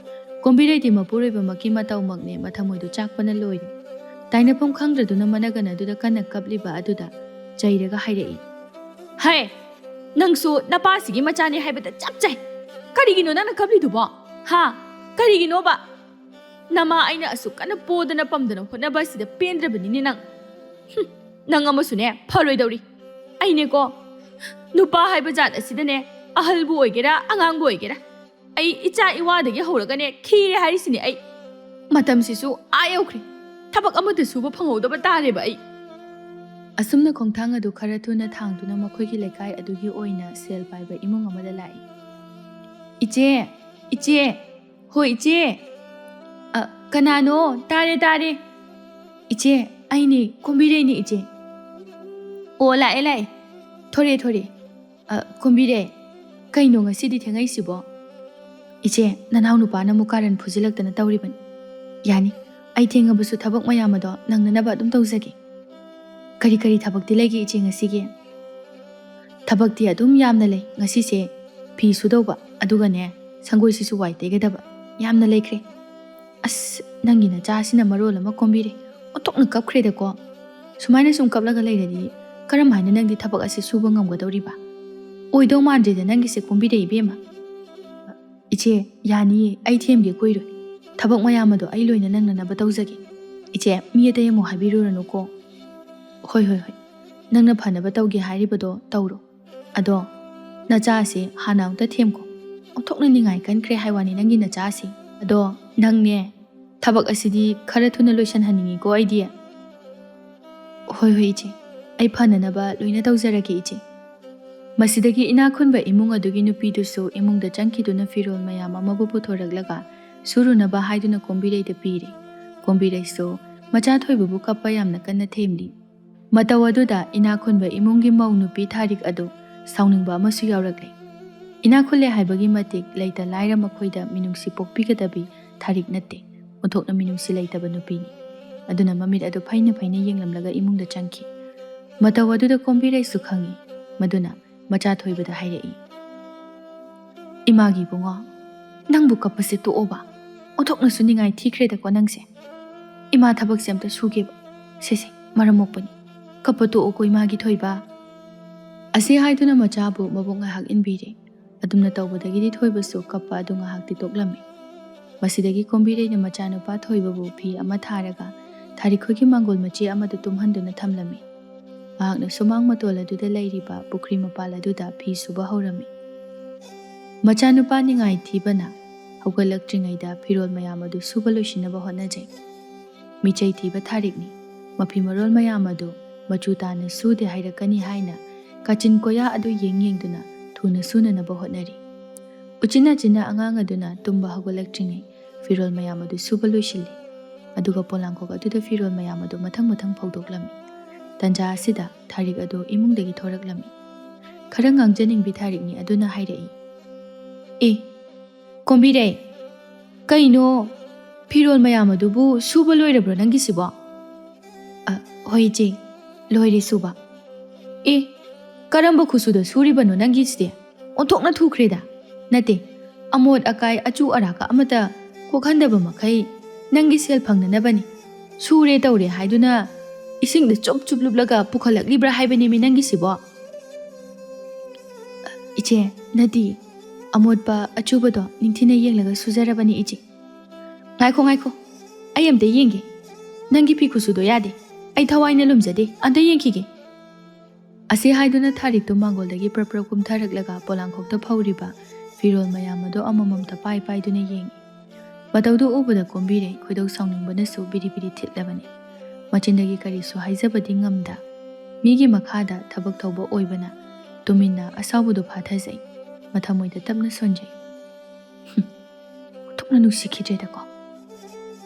ꯀꯣꯝꯕꯤꯔꯩꯗꯤ ꯃꯄꯨꯔꯣꯏꯕꯃꯛꯀꯤ ꯃꯇꯧꯃꯛꯅꯦ, ꯃꯊꯃꯣꯏꯗꯨ ꯆꯥꯛꯄꯅ ꯂꯣꯏꯔꯦ꯫ ꯇꯥꯏꯅꯐꯝ ꯈꯪꯗ꯭ꯔꯗꯨꯅ ꯃꯅꯒꯅꯗꯨꯗ ꯀꯟꯅ ꯀꯞꯂꯤꯕ ꯑꯗꯨꯗ ꯆꯩꯔꯒ ꯍꯥꯏꯔꯛꯏ, "ꯍꯦ, ꯅꯪꯁꯨ ꯅꯄꯥꯁꯤꯒꯤ ꯃꯆꯥꯅꯤ ꯍꯥꯏꯕꯗ ꯆꯞ ꯆꯥꯏ꯫ ꯀꯔꯤꯒꯤꯅꯣ ꯅꯪꯅ ꯀꯞꯂꯤꯗꯨꯕꯣ? ꯍꯥ? ꯀꯔꯤꯒꯤꯅꯣꯕ? ꯅꯃꯥ ꯑꯩꯅ ꯑꯁꯨꯛ ꯀꯟꯅ ꯄꯣꯗꯅ ꯄꯝꯗꯅ ꯍꯣꯠꯅꯕ ꯑꯁꯤꯗ ꯄꯦꯟꯗ꯭ꯔꯕꯅꯤꯅꯦ ꯅꯪ꯫ ꯍꯨꯝ, ꯅꯪ ꯑꯃꯁꯨꯅꯦ ꯐꯔꯣꯏꯗꯧꯔꯤ꯫ ꯑꯩꯅꯦꯀꯣ, ꯅꯨꯄꯥ ꯍꯥꯏꯕ ꯖꯥꯠ ꯑꯁꯤꯗꯅꯦ, ꯑꯍꯜꯕꯨ ꯑꯣꯏꯒꯦꯔꯥ, ꯑꯉꯥꯡꯕꯨ ꯑꯣꯏꯒꯦꯔꯥ, ꯑꯩ ꯏꯆꯥ ꯏꯋꯥꯗꯒꯤ ꯍꯧꯔꯒꯅꯦ ꯈꯤꯔꯦ ꯍꯥꯏꯔꯤꯁꯤꯅꯦ ꯑꯩ꯫ ꯃꯇꯝꯁꯤꯁꯨ ꯑꯥ ꯌꯧꯈ꯭ꯔꯦ꯫ ꯊꯕꯛ ꯑꯃꯠꯇ ꯁꯨꯕ ꯐꯪꯍꯧꯗꯕ ꯇꯥꯔꯦꯕ ꯑꯩ꯫" ꯑꯁꯨꯝꯅ ꯈꯣꯡꯊꯥꯡ ꯑꯗꯨ ꯈꯔ ꯊꯨꯅ ꯊꯥꯡꯗꯨꯅ ꯃꯈꯣꯏꯒꯤ ꯂꯩꯀꯥꯏ ꯑꯗꯨꯒꯤ ꯑꯣꯏꯅ ꯁꯦꯜ ꯄꯥꯏꯕ ꯏꯃꯨꯡ ꯑꯃꯗ ꯂꯥꯛꯏ꯫ "ꯏꯆꯦ! ꯏꯆꯦ!" "ꯍꯣꯏ, ꯏꯆꯦ!" "ꯑ, ꯀꯅꯥꯅꯣ? ꯇꯥꯔꯦ, ꯇꯥꯔꯦ!" "ꯏꯆꯦ, ꯑꯩꯅꯤ, ꯀꯣꯝꯕꯤꯔꯩꯅꯤ, ꯏꯆꯦ!" "ꯑꯣ, ꯂꯥꯛꯑꯦ, ꯂꯥꯛꯑꯦ꯫ ꯊꯣꯔꯦ, ꯊꯣꯔꯦ꯫ ꯑ, ꯀꯣꯝꯕꯤꯔꯩ, ꯀꯩꯅꯣ ꯉꯁꯤꯗꯤ ꯊꯦꯡꯉꯛꯏꯁꯤꯕꯣ?" "ꯏꯆꯦ, ꯅꯅꯥꯎ ꯅꯨꯄꯥꯅ ꯑꯃꯨꯛ ꯀꯥꯔꯟ ꯐꯨꯖꯤꯜꯂꯛꯇꯅ ꯇꯧꯔꯤꯕꯅꯤ꯫ ꯌꯥꯅꯤ, ꯑꯩ ꯊꯦꯡꯉꯕꯁꯨ ꯊꯕꯛ ꯃꯌꯥꯝ ꯑꯗꯣ ꯅꯪꯅꯅꯕ ꯑꯗꯨꯝ ꯇꯧꯖꯒꯦ꯫ ꯀꯔꯤ ꯀꯔꯤ ꯊꯕꯛꯇꯤ ꯂꯩꯒꯦ, ꯏꯆꯦ, ꯉꯁꯤꯒꯤ?" "ꯊꯕꯛꯇꯤ ꯑꯗꯨꯝ ꯌꯥꯝꯅ ꯂꯩ꯫ ꯉꯁꯤꯁꯦ ꯐꯤ ꯁꯨꯗꯧꯕ, ꯑꯗꯨꯒꯅꯦ, ꯁꯪꯒꯣꯏꯁꯤꯁꯨ ꯋꯥꯏ ꯇꯩꯒꯗꯕ, ꯌꯥꯝꯅ ꯂꯩꯈ꯭ꯔꯦ꯫" "ꯑꯁ, ꯅꯪꯒꯤ ꯅꯆꯥꯁꯤꯅ ꯃꯔꯣꯜ ꯑꯃ ꯀꯣꯝꯕꯤꯔꯦ, ꯑꯣꯟꯊꯣꯛꯅ ꯀꯞꯈ꯭ꯔꯦꯗꯀꯣ꯫ ꯁꯨꯃꯥꯏꯅ ꯁꯨꯝ ꯀꯞꯂꯒ ꯂꯩꯔꯗꯤ ꯀꯔꯝ ꯍꯥꯏꯅ ꯅꯪꯗꯤ ꯊꯕꯛ ꯑꯁꯤ ꯁꯨꯕ ꯉꯝꯒꯗꯧꯔꯤꯕ? ꯑꯣꯏꯗꯧ ꯃꯥꯟꯗ꯭ꯔꯦꯗ ꯅꯪꯒꯤꯁꯦ, ꯀꯣꯝꯕꯤꯔꯦ ꯏꯕꯦꯝꯃ꯫" "ꯏꯆꯦ, ꯌꯥꯅꯤꯌꯦ, ꯑꯩ ꯊꯦꯝꯒꯦ ꯀꯨꯏꯔꯣꯏ꯫ ꯊꯕꯛ ꯃꯌꯥꯝ ꯑꯗꯣ ꯑꯩ ꯂꯣꯏꯅ ꯅꯪꯅꯅꯕ ꯇꯧꯖꯒꯦ꯫ ꯏꯆꯦ, ꯃꯤ ꯑꯇꯩ ꯑꯃꯨꯛ ꯍꯥꯏꯕꯤꯔꯨꯔꯅꯨꯀꯣ꯫" "ꯍꯣꯏ, ꯍꯣꯏ, ꯍꯣꯏ꯫ ꯅꯪꯅ ꯐꯅꯕ ꯇꯧꯒꯦ ꯍꯥꯏꯔꯤꯕꯗꯣ ꯇꯧꯔꯣ꯫ ꯑꯗꯣ ꯅꯆꯥꯁꯦ ꯍꯥꯟꯅ ꯑꯃꯨꯛꯇ ꯊꯦꯝꯈꯣ꯫ ꯑꯣꯟꯊꯣꯛꯅ ꯅꯤꯡꯉꯥꯏ ꯀꯟꯈ꯭ꯔꯦ ꯍꯥꯏ ꯋꯥꯅꯤ ꯅꯪꯒꯤ ꯅꯆꯥꯁꯦ꯫ ꯑꯗꯣ ꯅꯪꯅꯦ, ꯊꯕꯛ ꯑꯁꯤꯗꯤ ꯈꯔ ꯊꯨꯅ ꯂꯣꯏꯁꯤꯟꯍꯟꯅꯤꯡꯉꯤꯀꯣ ꯑꯩꯗꯤ꯫" "ꯍꯣꯏ, ꯍꯣꯏ, ꯏꯆꯦ꯫ ꯑꯩ ꯐꯅꯅꯕ ꯂꯣꯏꯅ ꯇꯧꯖꯔꯒꯦ, ꯏꯆꯦ꯫" ꯃꯁꯤꯗꯒꯤ ꯏꯅꯥꯛ ꯈꯨꯟꯕ ꯏꯃꯨꯡ ꯑꯗꯨꯒꯤ ꯅꯨꯄꯤꯗꯨꯁꯨ ꯏꯃꯨꯡꯗ ꯆꯪꯈꯤꯗꯨꯅ ꯐꯤꯔꯣꯜ ꯃꯌꯥꯝ ꯑꯃꯕꯨ ꯄꯨꯊꯣꯔꯛꯂꯒ ꯁꯨꯔꯨꯅꯕ ꯍꯥꯏꯗꯨꯅ ꯀꯣꯝꯕꯤꯔꯩꯗ ꯄꯤꯔꯦ꯫ ꯀꯣꯝꯕꯤꯔꯩꯁꯨ ꯃꯆꯥ ꯊꯣꯏꯕꯕꯨ ꯀꯞꯄ ꯌꯥꯝꯅ ꯀꯟꯅ ꯊꯦꯝꯂꯤ꯫ ꯃꯇꯧ ꯑꯗꯨꯗ ꯏꯅꯥꯛ ꯈꯨꯟꯕ ꯏꯃꯨꯡꯒꯤ ꯃꯧ ꯅꯨꯄꯤ ꯊꯥꯔꯤꯛ ꯑꯗꯨ ꯁꯥꯎꯅꯤꯡꯕ ꯑꯃꯁꯨ ꯌꯥꯎꯔꯛꯂꯦ꯫ ꯏꯅꯥꯛ ꯈꯨꯜꯂꯦ ꯍꯥꯏꯕꯒꯤ ꯃꯇꯤꯛ ꯂꯩꯇ ꯂꯥꯏꯔ ꯃꯈꯣꯏꯗ ꯃꯤꯅꯨꯡꯁꯤ ꯄꯣꯛꯄꯤꯒꯗꯕꯤ ꯊꯥꯔꯤꯛ ꯅꯠꯇꯦ, ꯑꯣꯟꯊꯣꯛꯅ ꯃꯤꯅꯨꯡꯁꯤ ꯂꯩꯇꯕ ꯅꯨꯄꯤꯅꯤ꯫ ꯑꯗꯨꯅ ꯃꯃꯤꯠ ꯑꯗꯨ ꯐꯩꯅ ꯐꯩꯅ ꯌꯦꯡꯂꯝꯂꯒ ꯏꯃꯨꯡꯗ ꯆꯪꯈꯤ꯫ ꯃꯇꯧ ꯑꯗꯨꯗ ꯀꯣꯝꯕꯤꯔꯩꯁꯨ ꯈꯪꯏ꯫ ꯃꯗꯨꯅ ꯃꯆꯥ ꯊꯣꯏꯕꯗ ꯍꯥꯏꯔꯛꯏ, "ꯏꯃꯥꯒꯤ ꯏꯕꯨꯡꯉꯣ, ꯅꯪꯕꯨ ꯀꯞꯄꯁꯦ ꯇꯣꯛꯑꯣꯕ꯫ ꯑꯣꯟꯊꯣꯛꯅꯁꯨ ꯅꯤꯡꯉꯥꯏ ꯊꯤꯈ꯭ꯔꯦꯗꯀꯣ ꯅꯪꯁꯦ꯫ ꯏꯃꯥ ꯊꯕꯛꯁꯦ ꯑꯝꯇ ꯁꯨꯒꯦꯕ꯫ ꯁꯦ ꯁꯦ, ꯃꯔꯝ ꯃꯣꯛꯄꯅꯤ꯫ ꯀꯞꯄ ꯇꯣꯛꯑꯣꯀꯣ ꯏꯃꯥꯒꯤ ꯊꯣꯏꯕ"꯫ ꯑꯁꯤ ꯍꯥꯏꯗꯨꯅ ꯃꯆꯥꯕꯨ ꯃꯕꯨꯛ ꯉꯥꯏꯍꯥꯛ ꯏꯟꯕꯤꯔꯦ꯫ ꯑꯗꯨꯝꯅ ꯇꯧꯕꯗꯒꯤꯗꯤ ꯊꯣꯏꯕꯁꯨ ꯀꯞꯄ ꯑꯗꯨ ꯉꯥꯏꯍꯥꯛꯇꯤ ꯇꯣꯛꯂꯝꯃꯤ꯫ ꯃꯁꯤꯗꯒꯤ ꯀꯣꯝꯕꯤꯔꯩꯅ ꯃꯆꯥꯅꯨꯄꯥ ꯊꯣꯏꯕꯕꯨ ꯐꯤ ꯑꯃ ꯊꯥꯔꯒ ꯊꯥꯔꯤꯛꯈꯣꯏꯒꯤ ꯃꯥꯡꯒꯣꯜ ꯃꯆꯦ ꯑꯃꯗ ꯇꯨꯝꯍꯟꯗꯨꯅ ꯊꯝꯂꯝꯃꯤ꯫ ꯃꯍꯥꯛꯅ ꯁꯨꯃꯥꯡ ꯃꯇꯣꯜ ꯑꯗꯨꯗ ꯂꯩꯔꯤꯕ ꯄꯨꯈ꯭ꯔꯤ ꯃꯄꯥꯜ ꯑꯗꯨꯗ ꯐꯤ ꯁꯨꯕ ꯍꯧꯔꯝꯃꯤ꯫ ꯃꯆꯥꯅꯨꯄꯥ ꯅꯤꯡꯉꯥꯏ ꯊꯤꯕꯅ ꯍꯧꯒꯠꯂꯛꯇ꯭ꯔꯤꯉꯩꯗ ꯐꯤꯔꯣꯜ ꯃꯌꯥꯝ ꯑꯗꯨ ꯁꯨꯕ ꯂꯣꯏꯁꯤꯟꯅꯕ ꯍꯣꯠꯅꯖꯩ꯫ ꯃꯤꯆꯩ ꯊꯤꯕ ꯊꯥꯔꯤꯛꯅꯤ꯫ ꯃꯐꯤ ꯃꯔꯣꯜ ꯃꯌꯥꯝ ꯑꯗꯨ ꯃꯆꯨ ꯇꯥꯅ ꯁꯨꯗꯦ ꯍꯥꯏꯔꯛꯀꯅꯤ ꯍꯥꯏꯅ ꯀꯥꯆꯤꯟ ꯀꯣꯌꯥ ꯑꯗꯨ ꯌꯦꯡ ꯌꯦꯡꯗꯨꯅ ꯊꯨꯅ ꯁꯨꯅꯅꯕ ꯍꯣꯠꯅꯔꯤ꯫ ꯎꯆꯤꯟ ꯅꯥꯆꯤꯟꯅ ꯑꯉꯥꯡ ꯑꯗꯨꯅ ꯇꯨꯝꯕ ꯍꯧꯒꯠꯂꯛꯇ꯭ꯔꯤꯉꯩ ꯐꯤꯔꯣꯜ ꯃꯌꯥꯝ ꯑꯗꯨ ꯁꯨꯕ ꯂꯣꯏꯁꯤꯜꯂꯤ꯫ ꯑꯗꯨꯒ ꯄꯣꯂꯥꯡꯈꯣꯛ ꯑꯗꯨꯗ ꯐꯤꯔꯣꯜ ꯃꯌꯥꯝ ꯑꯗꯨ ꯃꯊꯪ ꯃꯊꯪ ꯐꯧꯗꯣꯛꯂꯝꯃꯤ꯫ ꯇꯟꯖꯥ ꯑꯁꯤꯗ ꯊꯥꯔꯤꯛ ꯑꯗꯨ ꯏꯃꯨꯡꯗꯒꯤ ꯊꯣꯔꯛꯂꯝꯃꯤ꯫ ꯈꯔ ꯉꯥꯡꯖꯅꯤꯡꯕꯤ ꯊꯥꯔꯤꯛꯅꯤ ꯑꯗꯨꯅ ꯍꯥꯏꯔꯛꯏ, "ꯑꯦ, ꯀꯣꯝꯕꯤꯔꯩ, ꯀꯩꯅꯣ, ꯐꯤꯔꯣꯜ ꯃꯌꯥꯝ ꯑꯗꯨꯕꯨ ꯁꯨꯕ ꯂꯣꯏꯔꯕ꯭ꯔꯣ ꯅꯪꯒꯤꯁꯤꯕꯣ?" "ꯑ, ꯍꯣꯏ ꯏꯆꯦ, ꯂꯣꯏꯔꯦ ꯁꯨꯕ"꯫ "ꯑꯦ, ꯀꯔꯝꯕ ꯈꯨꯠꯁꯨꯗ ꯁꯨꯔꯤꯕꯅꯣ ꯅꯪꯒꯤꯁꯤꯗꯤ? ꯑꯣꯟꯊꯣꯛꯅ ꯊꯨꯈ꯭ꯔꯦꯗ꯫ ꯅꯠꯇꯦ, ꯑꯃꯣꯠ ꯑꯀꯥꯏ ꯑꯆꯨ ꯑꯔꯥꯛꯀ ꯑꯃꯠꯇ ꯀꯣꯛꯍꯟꯗꯕ ꯃꯈꯩ ꯅꯪꯒꯤ ꯁꯦꯜ ꯐꯪꯅꯅꯕꯅꯤ꯫ ꯁꯨꯔꯦ ꯇꯧꯔꯦ ꯍꯥꯏꯗꯨꯅ ꯏꯁꯤꯡꯗ ꯆꯨꯞ ꯆꯨꯞ ꯂꯨꯞꯂꯒ ꯄꯨꯈꯠꯂꯛꯂꯤꯕ꯭ꯔꯥ ꯍꯥꯏꯕꯅꯦꯃꯤ ꯅꯪꯒꯤꯁꯤꯕꯣ?" "ꯏꯆꯦ, ꯅꯠꯇꯦ, ꯑꯃꯣꯠꯄ ꯑꯆꯨꯕꯗꯣ ꯅꯤꯡꯊꯤꯅ ꯌꯦꯡꯂꯒ ꯁꯨꯖꯔꯕꯅꯤ ꯏꯆꯦ"꯫ "ꯉꯥꯏꯈꯣ, ꯉꯥꯏꯈꯣ, ꯑꯩ ꯑꯝꯇ ꯌꯦꯡꯒꯦ꯫ ꯅꯪꯒꯤ ꯐꯤ ꯈꯨꯠꯁꯨꯗꯣ ꯌꯥꯗꯦ꯫ ꯑꯩ ꯊꯋꯥꯏꯅ ꯂꯨꯝꯖꯗꯦ, ꯑꯝꯇ ꯌꯦꯡꯈꯤꯒꯦ"꯫ ꯑꯁꯤ ꯍꯥꯏꯗꯨꯅ ꯊꯥꯔꯤꯛꯇꯨ ꯃꯥꯡꯒꯣꯜꯗꯒꯤ ꯄ꯭ꯔꯞ ꯄ꯭ꯔꯞ ꯀꯨꯝꯊꯔꯛꯂꯒ ꯄꯣꯂꯥꯡꯈꯣꯛꯇ ꯐꯧꯔꯤꯕ ꯐꯤꯔꯣꯜ ꯃꯌꯥꯝ ꯑꯗꯨ ꯑꯃꯃꯝꯇ ꯄꯥꯏ ꯄꯥꯏꯗꯨꯅ ꯌꯦꯡꯏ꯫ ꯃꯇꯧꯗꯨ ꯎꯕꯗ ꯀꯣꯝꯕꯤꯔꯩ ꯈꯣꯏꯗꯧ ꯁꯥꯎꯅꯤꯡꯕꯅꯁꯨ ꯕꯤꯔꯤ ꯕꯤꯔꯤ ꯊꯤꯠꯂꯕꯅꯤ꯫ ꯃꯆꯤꯟꯗꯒꯤ ꯀꯔꯤꯁꯨ ꯍꯥꯏꯖꯕꯗꯤ ꯉꯝꯗ, ꯃꯤꯒꯤ ꯃꯈꯥꯗ ꯊꯕꯛ ꯇꯧꯕ ꯑꯣꯏꯕꯅ ꯇꯨꯃꯤꯟꯅ ꯑꯁꯥꯎꯕꯗꯨ ꯐꯥꯊꯖꯩ꯫ ꯃꯊꯃꯣꯏꯗ ꯇꯞꯅ ꯁꯣꯟꯖꯩ꯫ "ꯍꯨꯝ, ꯑꯣꯟꯊꯣꯛꯅ ꯅꯨꯡꯁꯤꯈꯤꯗ꯭ꯔꯦꯗꯀꯣ꯫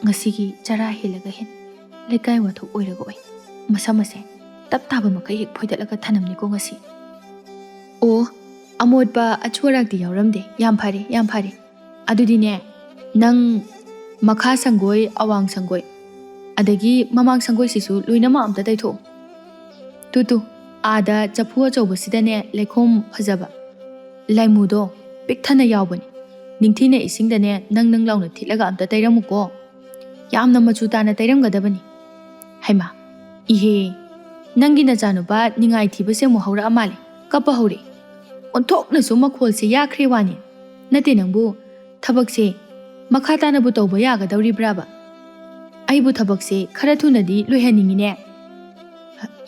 ꯉꯁꯤꯒꯤ ꯆꯔꯥ ꯍꯦꯜꯂꯒ ꯍꯦꯟ ꯂꯩꯀꯥꯏ ꯋꯥꯊꯣꯛ ꯑꯣꯏꯔꯒ ꯑꯣꯏ꯫ ꯃꯁꯝ ꯑꯁꯦ ꯇꯞ ꯇꯥꯕ ꯃꯈꯩ ꯍꯦꯛ ꯐꯣꯏꯗꯠꯂꯒ ꯊꯅꯝꯅꯤꯀꯣ ꯉꯁꯤ꯫ ꯑꯣ, ꯑꯃꯣꯠꯄ ꯑꯆꯨ ꯑꯔꯥꯛꯇꯤ ꯌꯥꯎꯔꯝꯗꯦ꯫ ꯌꯥꯝ ꯐꯔꯦ, ꯌꯥꯝ ꯐꯔꯦ꯫ ꯑꯗꯨꯗꯤꯅꯦ, ꯅꯪ ꯃꯈꯥ ꯁꯪꯒꯣꯏ, ꯑꯋꯥꯡ ꯁꯪꯒꯣꯏ, ꯑꯗꯒꯤ ꯃꯃꯥꯡ ꯁꯪꯒꯣꯏꯁꯤꯁꯨ ꯂꯣꯏꯅꯃꯛ ꯑꯝꯇ ꯇꯩꯊꯣꯛꯑꯣ꯫ ꯇꯨ ꯇꯨ, ꯑꯥꯗ ꯆꯐꯨ ꯑꯆꯧꯕꯁꯤꯗꯅꯦ ꯂꯩꯈꯣꯝ ꯐꯖꯕ, ꯂꯥꯏꯃꯨꯗꯣ ꯄꯤꯛ ꯊꯟꯅ ꯌꯥꯎꯕꯅꯤ꯫ ꯅꯤꯡꯊꯤꯅ ꯏꯁꯤꯡꯗꯅꯦ ꯅꯪ ꯅꯪ ꯂꯥꯎꯅ ꯊꯤꯠꯂꯒ ꯑꯝꯇ ꯇꯩꯔꯝꯃꯨꯀꯣ꯫ ꯌꯥꯝꯅ ꯃꯆꯨ ꯇꯥꯅ ꯇꯩꯔꯝꯒꯗꯕꯅꯤ꯫ ꯍꯩꯃꯥ, ꯏꯍꯦ, ꯅꯪꯒꯤ ꯅꯆꯥꯅꯨꯄꯥ ꯅꯤꯡꯉꯥꯏ ꯊꯤꯕꯁꯦ ꯑꯃꯨꯛ ꯍꯧꯔꯛꯑ ꯃꯥꯜꯂꯦ꯫ ꯀꯞꯄ ꯍꯧꯔꯦ꯫ ꯑꯣꯟꯊꯣꯛꯅꯁꯨ ꯃꯈꯣꯜꯁꯦ ꯌꯥꯈ꯭ꯔꯦ ꯋꯥꯅꯤ꯫ ꯅꯠꯇꯦ ꯅꯪꯕꯨ, ꯊꯕꯛꯁꯦ ꯃꯈꯥ ꯇꯥꯅꯕꯨ ꯇꯧꯕ ꯌꯥꯒꯗꯧꯔꯤꯕ꯭ꯔꯥꯕ? ꯑꯩꯕꯨ ꯊꯕꯛꯁꯦ ꯈꯔ ꯊꯨꯅꯗꯤ ꯂꯣꯏꯍꯟꯅꯤꯡꯉꯤꯅꯦ꯫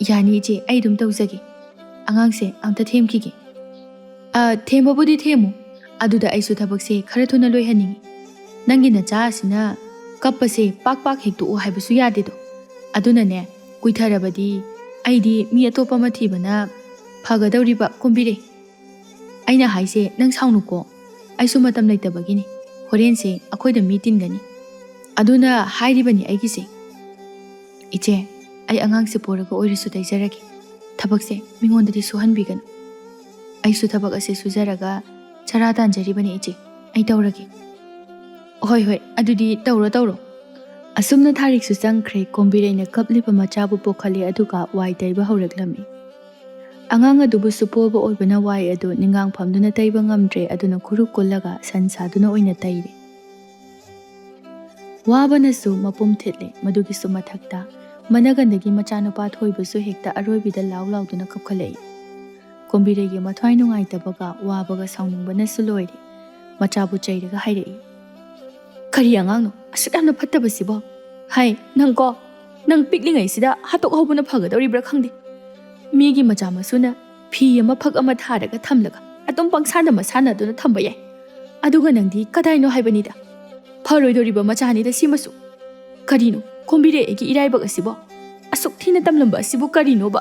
ꯌꯥꯅꯤ ꯏꯆꯦ, ꯑꯩ ꯑꯗꯨꯝ ꯇꯧꯖꯒꯦ꯫ ꯑꯉꯥꯡꯁꯦ ꯑꯝꯇ ꯊꯦꯝꯈꯤꯒꯦ꯫ ꯑ, ꯊꯦꯝꯕꯕꯨꯗꯤ ꯊꯦꯝꯃꯨ, ꯑꯗꯨꯗ ꯑꯩꯁꯨ ꯊꯕꯛꯁꯦ ꯈꯔ ꯊꯨꯅ ꯂꯣꯏꯍꯟꯅꯤꯡꯉꯤ꯫ ꯅꯪꯒꯤ ꯅꯆꯥ ꯑꯁꯤꯅ ꯀꯞꯄꯁꯦ ꯄꯥꯛ ꯄꯥꯛ ꯍꯦꯛ ꯇꯣꯛꯎ ꯍꯥꯏꯕꯁꯨ ꯌꯥꯗꯦꯗꯣ꯫ ꯑꯗꯨꯅꯅꯦ, ꯀꯨꯏꯊꯔꯕꯗꯤ ꯑꯩꯗꯤ ꯃꯤ ꯑꯇꯣꯞꯄ ꯑꯃ ꯊꯤꯕꯅ ꯐꯒꯗꯧꯔꯤꯕ, ꯀꯣꯝꯕꯤꯔꯦ꯫ ꯑꯩꯅ ꯍꯥꯏꯁꯦ ꯅꯪ ꯁꯥꯎꯅꯨꯀꯣ, ꯑꯩꯁꯨ ꯃꯇꯝ ꯂꯩꯇꯕꯒꯤꯅꯤ꯫ ꯍꯣꯔꯦꯟꯁꯦ ꯑꯩꯈꯣꯏꯗ ꯃꯤ ꯇꯤꯟꯒꯅꯤ꯫ ꯑꯗꯨꯅ ꯍꯥꯏꯔꯤꯕꯅꯤ ꯑꯩꯒꯤꯁꯦ꯫ ꯏꯆꯦ, ꯑꯩ ꯑꯉꯥꯡꯁꯦ ꯄꯣꯔꯒ ꯑꯣꯏꯔꯁꯨ ꯇꯩꯖꯔꯒꯦ꯫ ꯊꯕꯛꯁꯦ ꯃꯤꯉꯣꯟꯗꯗꯤ ꯁꯨꯍꯟꯕꯤꯒꯅꯨ꯫ ꯑꯩꯁꯨ ꯊꯕꯛ ꯑꯁꯤ ꯁꯨꯖꯔꯒ ꯆꯔꯥ ꯇꯥꯟꯖꯔꯤꯕꯅꯤ ꯏꯆꯦ꯫ ꯑꯩ ꯇꯧꯔꯒꯦ꯫ ꯍꯣꯏ, ꯍꯣꯏ, ꯑꯗꯨꯗꯤ ꯇꯧꯔꯣ, ꯇꯧꯔꯣ꯫ ꯑꯁꯨꯝꯅ ꯊꯥꯔꯤꯛꯁꯨ ꯆꯪꯈ꯭ꯔꯦ꯫ ꯀꯣꯝꯕꯤꯔꯩꯅ ꯀꯞꯂꯤꯕ ꯃꯆꯥꯕꯨ ꯄꯣꯛꯍꯜꯂꯦ, ꯑꯗꯨꯒ ꯋꯥꯏ ꯇꯩꯕ ꯍꯧꯔꯛꯂꯝꯃꯤ꯫ ꯑꯉꯥꯡ ꯑꯗꯨꯕꯨꯁꯨ ꯄꯣꯕ ꯑꯣꯏꯕꯅ ꯋꯥꯏ ꯑꯗꯨ ꯅꯤꯡꯉꯥꯡ ꯐꯝꯗꯨꯅ ꯇꯩꯕ ꯉꯝꯗ꯭ꯔꯦ, ꯑꯗꯨꯅ ꯈꯨꯔꯨ ꯀꯨꯜꯂꯒ ꯁꯟ ꯁꯥꯗꯨꯅ ꯑꯣꯏꯅ ꯇꯩꯔꯦ꯫ ꯋꯥꯕꯅꯁꯨ ꯃꯄꯨꯝ ꯊꯤꯠꯂꯦ꯫ ꯃꯗꯨꯒꯤꯁꯨ ꯃꯊꯛꯇ ꯃꯅꯒꯟꯗꯒꯤ ꯃꯆꯥꯅꯨꯄꯥ ꯊꯣꯏꯕꯁꯨ ꯍꯦꯛꯇ ꯑꯔꯣꯏꯕꯤꯗ ꯂꯥꯎ ꯂꯥꯎꯗꯨꯅ ꯀꯞꯈꯠꯂꯛꯏ꯫ ꯀꯣꯝꯕꯤꯔꯩꯒꯤ ꯃꯊ꯭ꯋꯥꯏ ꯅꯨꯡꯉꯥꯏꯇꯕꯒ ꯋꯥꯕꯒ ꯁꯥꯎꯅꯤꯡꯕꯅꯁꯨ ꯂꯣꯏꯔꯦ꯫ ꯃꯆꯥꯕꯨ ꯆꯩꯔꯒ ꯍꯥꯏꯔꯛꯏ, "ꯀꯔꯤ ꯑꯉꯥꯡꯅꯣ ꯑꯁꯨꯛ ꯌꯥꯝꯅ ꯐꯠꯇꯕꯁꯤꯕꯣ? ꯍꯥꯏ, ꯅꯪꯀꯣ, ꯅꯪ ꯄꯤꯛꯂꯤꯉꯩꯁꯤꯗ ꯍꯥꯠꯇꯣꯛꯍꯧꯕꯅ ꯐꯒꯗꯧꯔꯤꯕ꯭ꯔꯥ ꯈꯪꯗꯦ꯫ ꯃꯤꯒꯤ ꯃꯆꯥ ꯃꯁꯨꯅ ꯐꯤ ꯑꯃ ꯐꯛ ꯑꯃ ꯊꯥꯔꯒ ꯊꯝꯂꯒ ꯑꯗꯨꯝ ꯄꯪꯁꯥꯟꯗ ꯃꯁꯥꯟꯅꯗꯨꯅ ꯊꯝꯕ ꯌꯥꯏ, ꯑꯗꯨꯒ ꯅꯪꯗꯤ ꯀꯗꯥꯏꯅꯣ ꯍꯥꯏꯕꯅꯤꯗ꯫ ꯐꯔꯣꯏꯗꯧꯔꯤꯕ ꯃꯆꯥꯅꯤꯗ ꯁꯤꯃꯁꯨ꯫ ꯀꯔꯤꯅꯣ ꯀꯣꯝꯕꯤꯔꯩ ꯑꯩꯒꯤ ꯏꯔꯥꯏꯕꯛ ꯑꯁꯤꯕꯣ? ꯑꯁꯨꯛ ꯊꯤꯅ ꯇꯝꯂꯝꯕ ꯑꯁꯤꯕꯨ ꯀꯔꯤꯅꯣꯕ?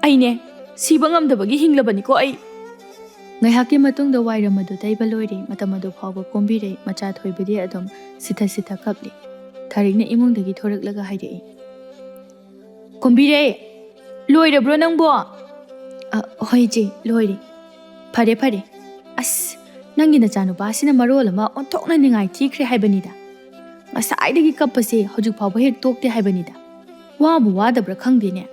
ꯑꯩꯅꯦ, ꯁꯤꯕ ꯉꯝꯗꯕꯒꯤ ꯍꯤꯡꯂꯕꯅꯤꯀꯣ ꯑꯩ꯫" ꯉꯥꯏꯍꯥꯛꯀꯤ ꯃꯇꯨꯡꯗ ꯋꯥꯏꯔꯝ ꯑꯗꯨ ꯇꯩꯕ ꯂꯣꯏꯔꯦ꯫ ꯃꯇꯝ ꯑꯗꯨ ꯐꯥꯎꯕ ꯀꯣꯝꯕꯤꯔꯩ ꯃꯆꯥ ꯊꯣꯏꯕꯗꯤ ꯑꯗꯨꯝ ꯁꯤꯊ ꯁꯤꯊ ꯀꯞꯂꯤ꯫ ꯊꯥꯔꯤꯛꯅ ꯏꯃꯨꯡꯗꯒꯤ ꯊꯣꯔꯛꯂꯒ ꯍꯥꯏꯔꯛꯏ, "ꯀꯣꯝꯕꯤꯔꯩ, ꯂꯣꯏꯔꯕ꯭ꯔꯣ ꯅꯪꯕꯣ?" "ꯑ, ꯍꯣꯏ ꯏꯆꯦ, ꯂꯣꯏꯔꯦ꯫" "ꯐꯔꯦ, ꯐꯔꯦ꯫ ꯑꯁ, ꯅꯪꯒꯤ ꯅꯆꯥꯅꯨꯄꯥꯁꯤꯅ ꯃꯔꯣꯜ ꯑꯃ ꯑꯣꯟꯊꯣꯛꯅ ꯅꯤꯡꯉꯥꯏ ꯊꯤꯈ꯭ꯔꯦ ꯍꯥꯏꯕꯅꯤꯗ꯫ ꯉꯁꯥꯏꯗꯒꯤ ꯀꯞꯄꯁꯦ ꯍꯧꯖꯤꯛ ꯐꯥꯎꯕ ꯍꯦꯛ ꯇꯣꯛꯇꯦ ꯍꯥꯏꯕꯅꯤꯗ꯫ ꯋꯥꯕꯨ ꯋꯥꯗꯕ꯭ꯔꯥ ꯈꯪꯗꯦꯅꯦ꯫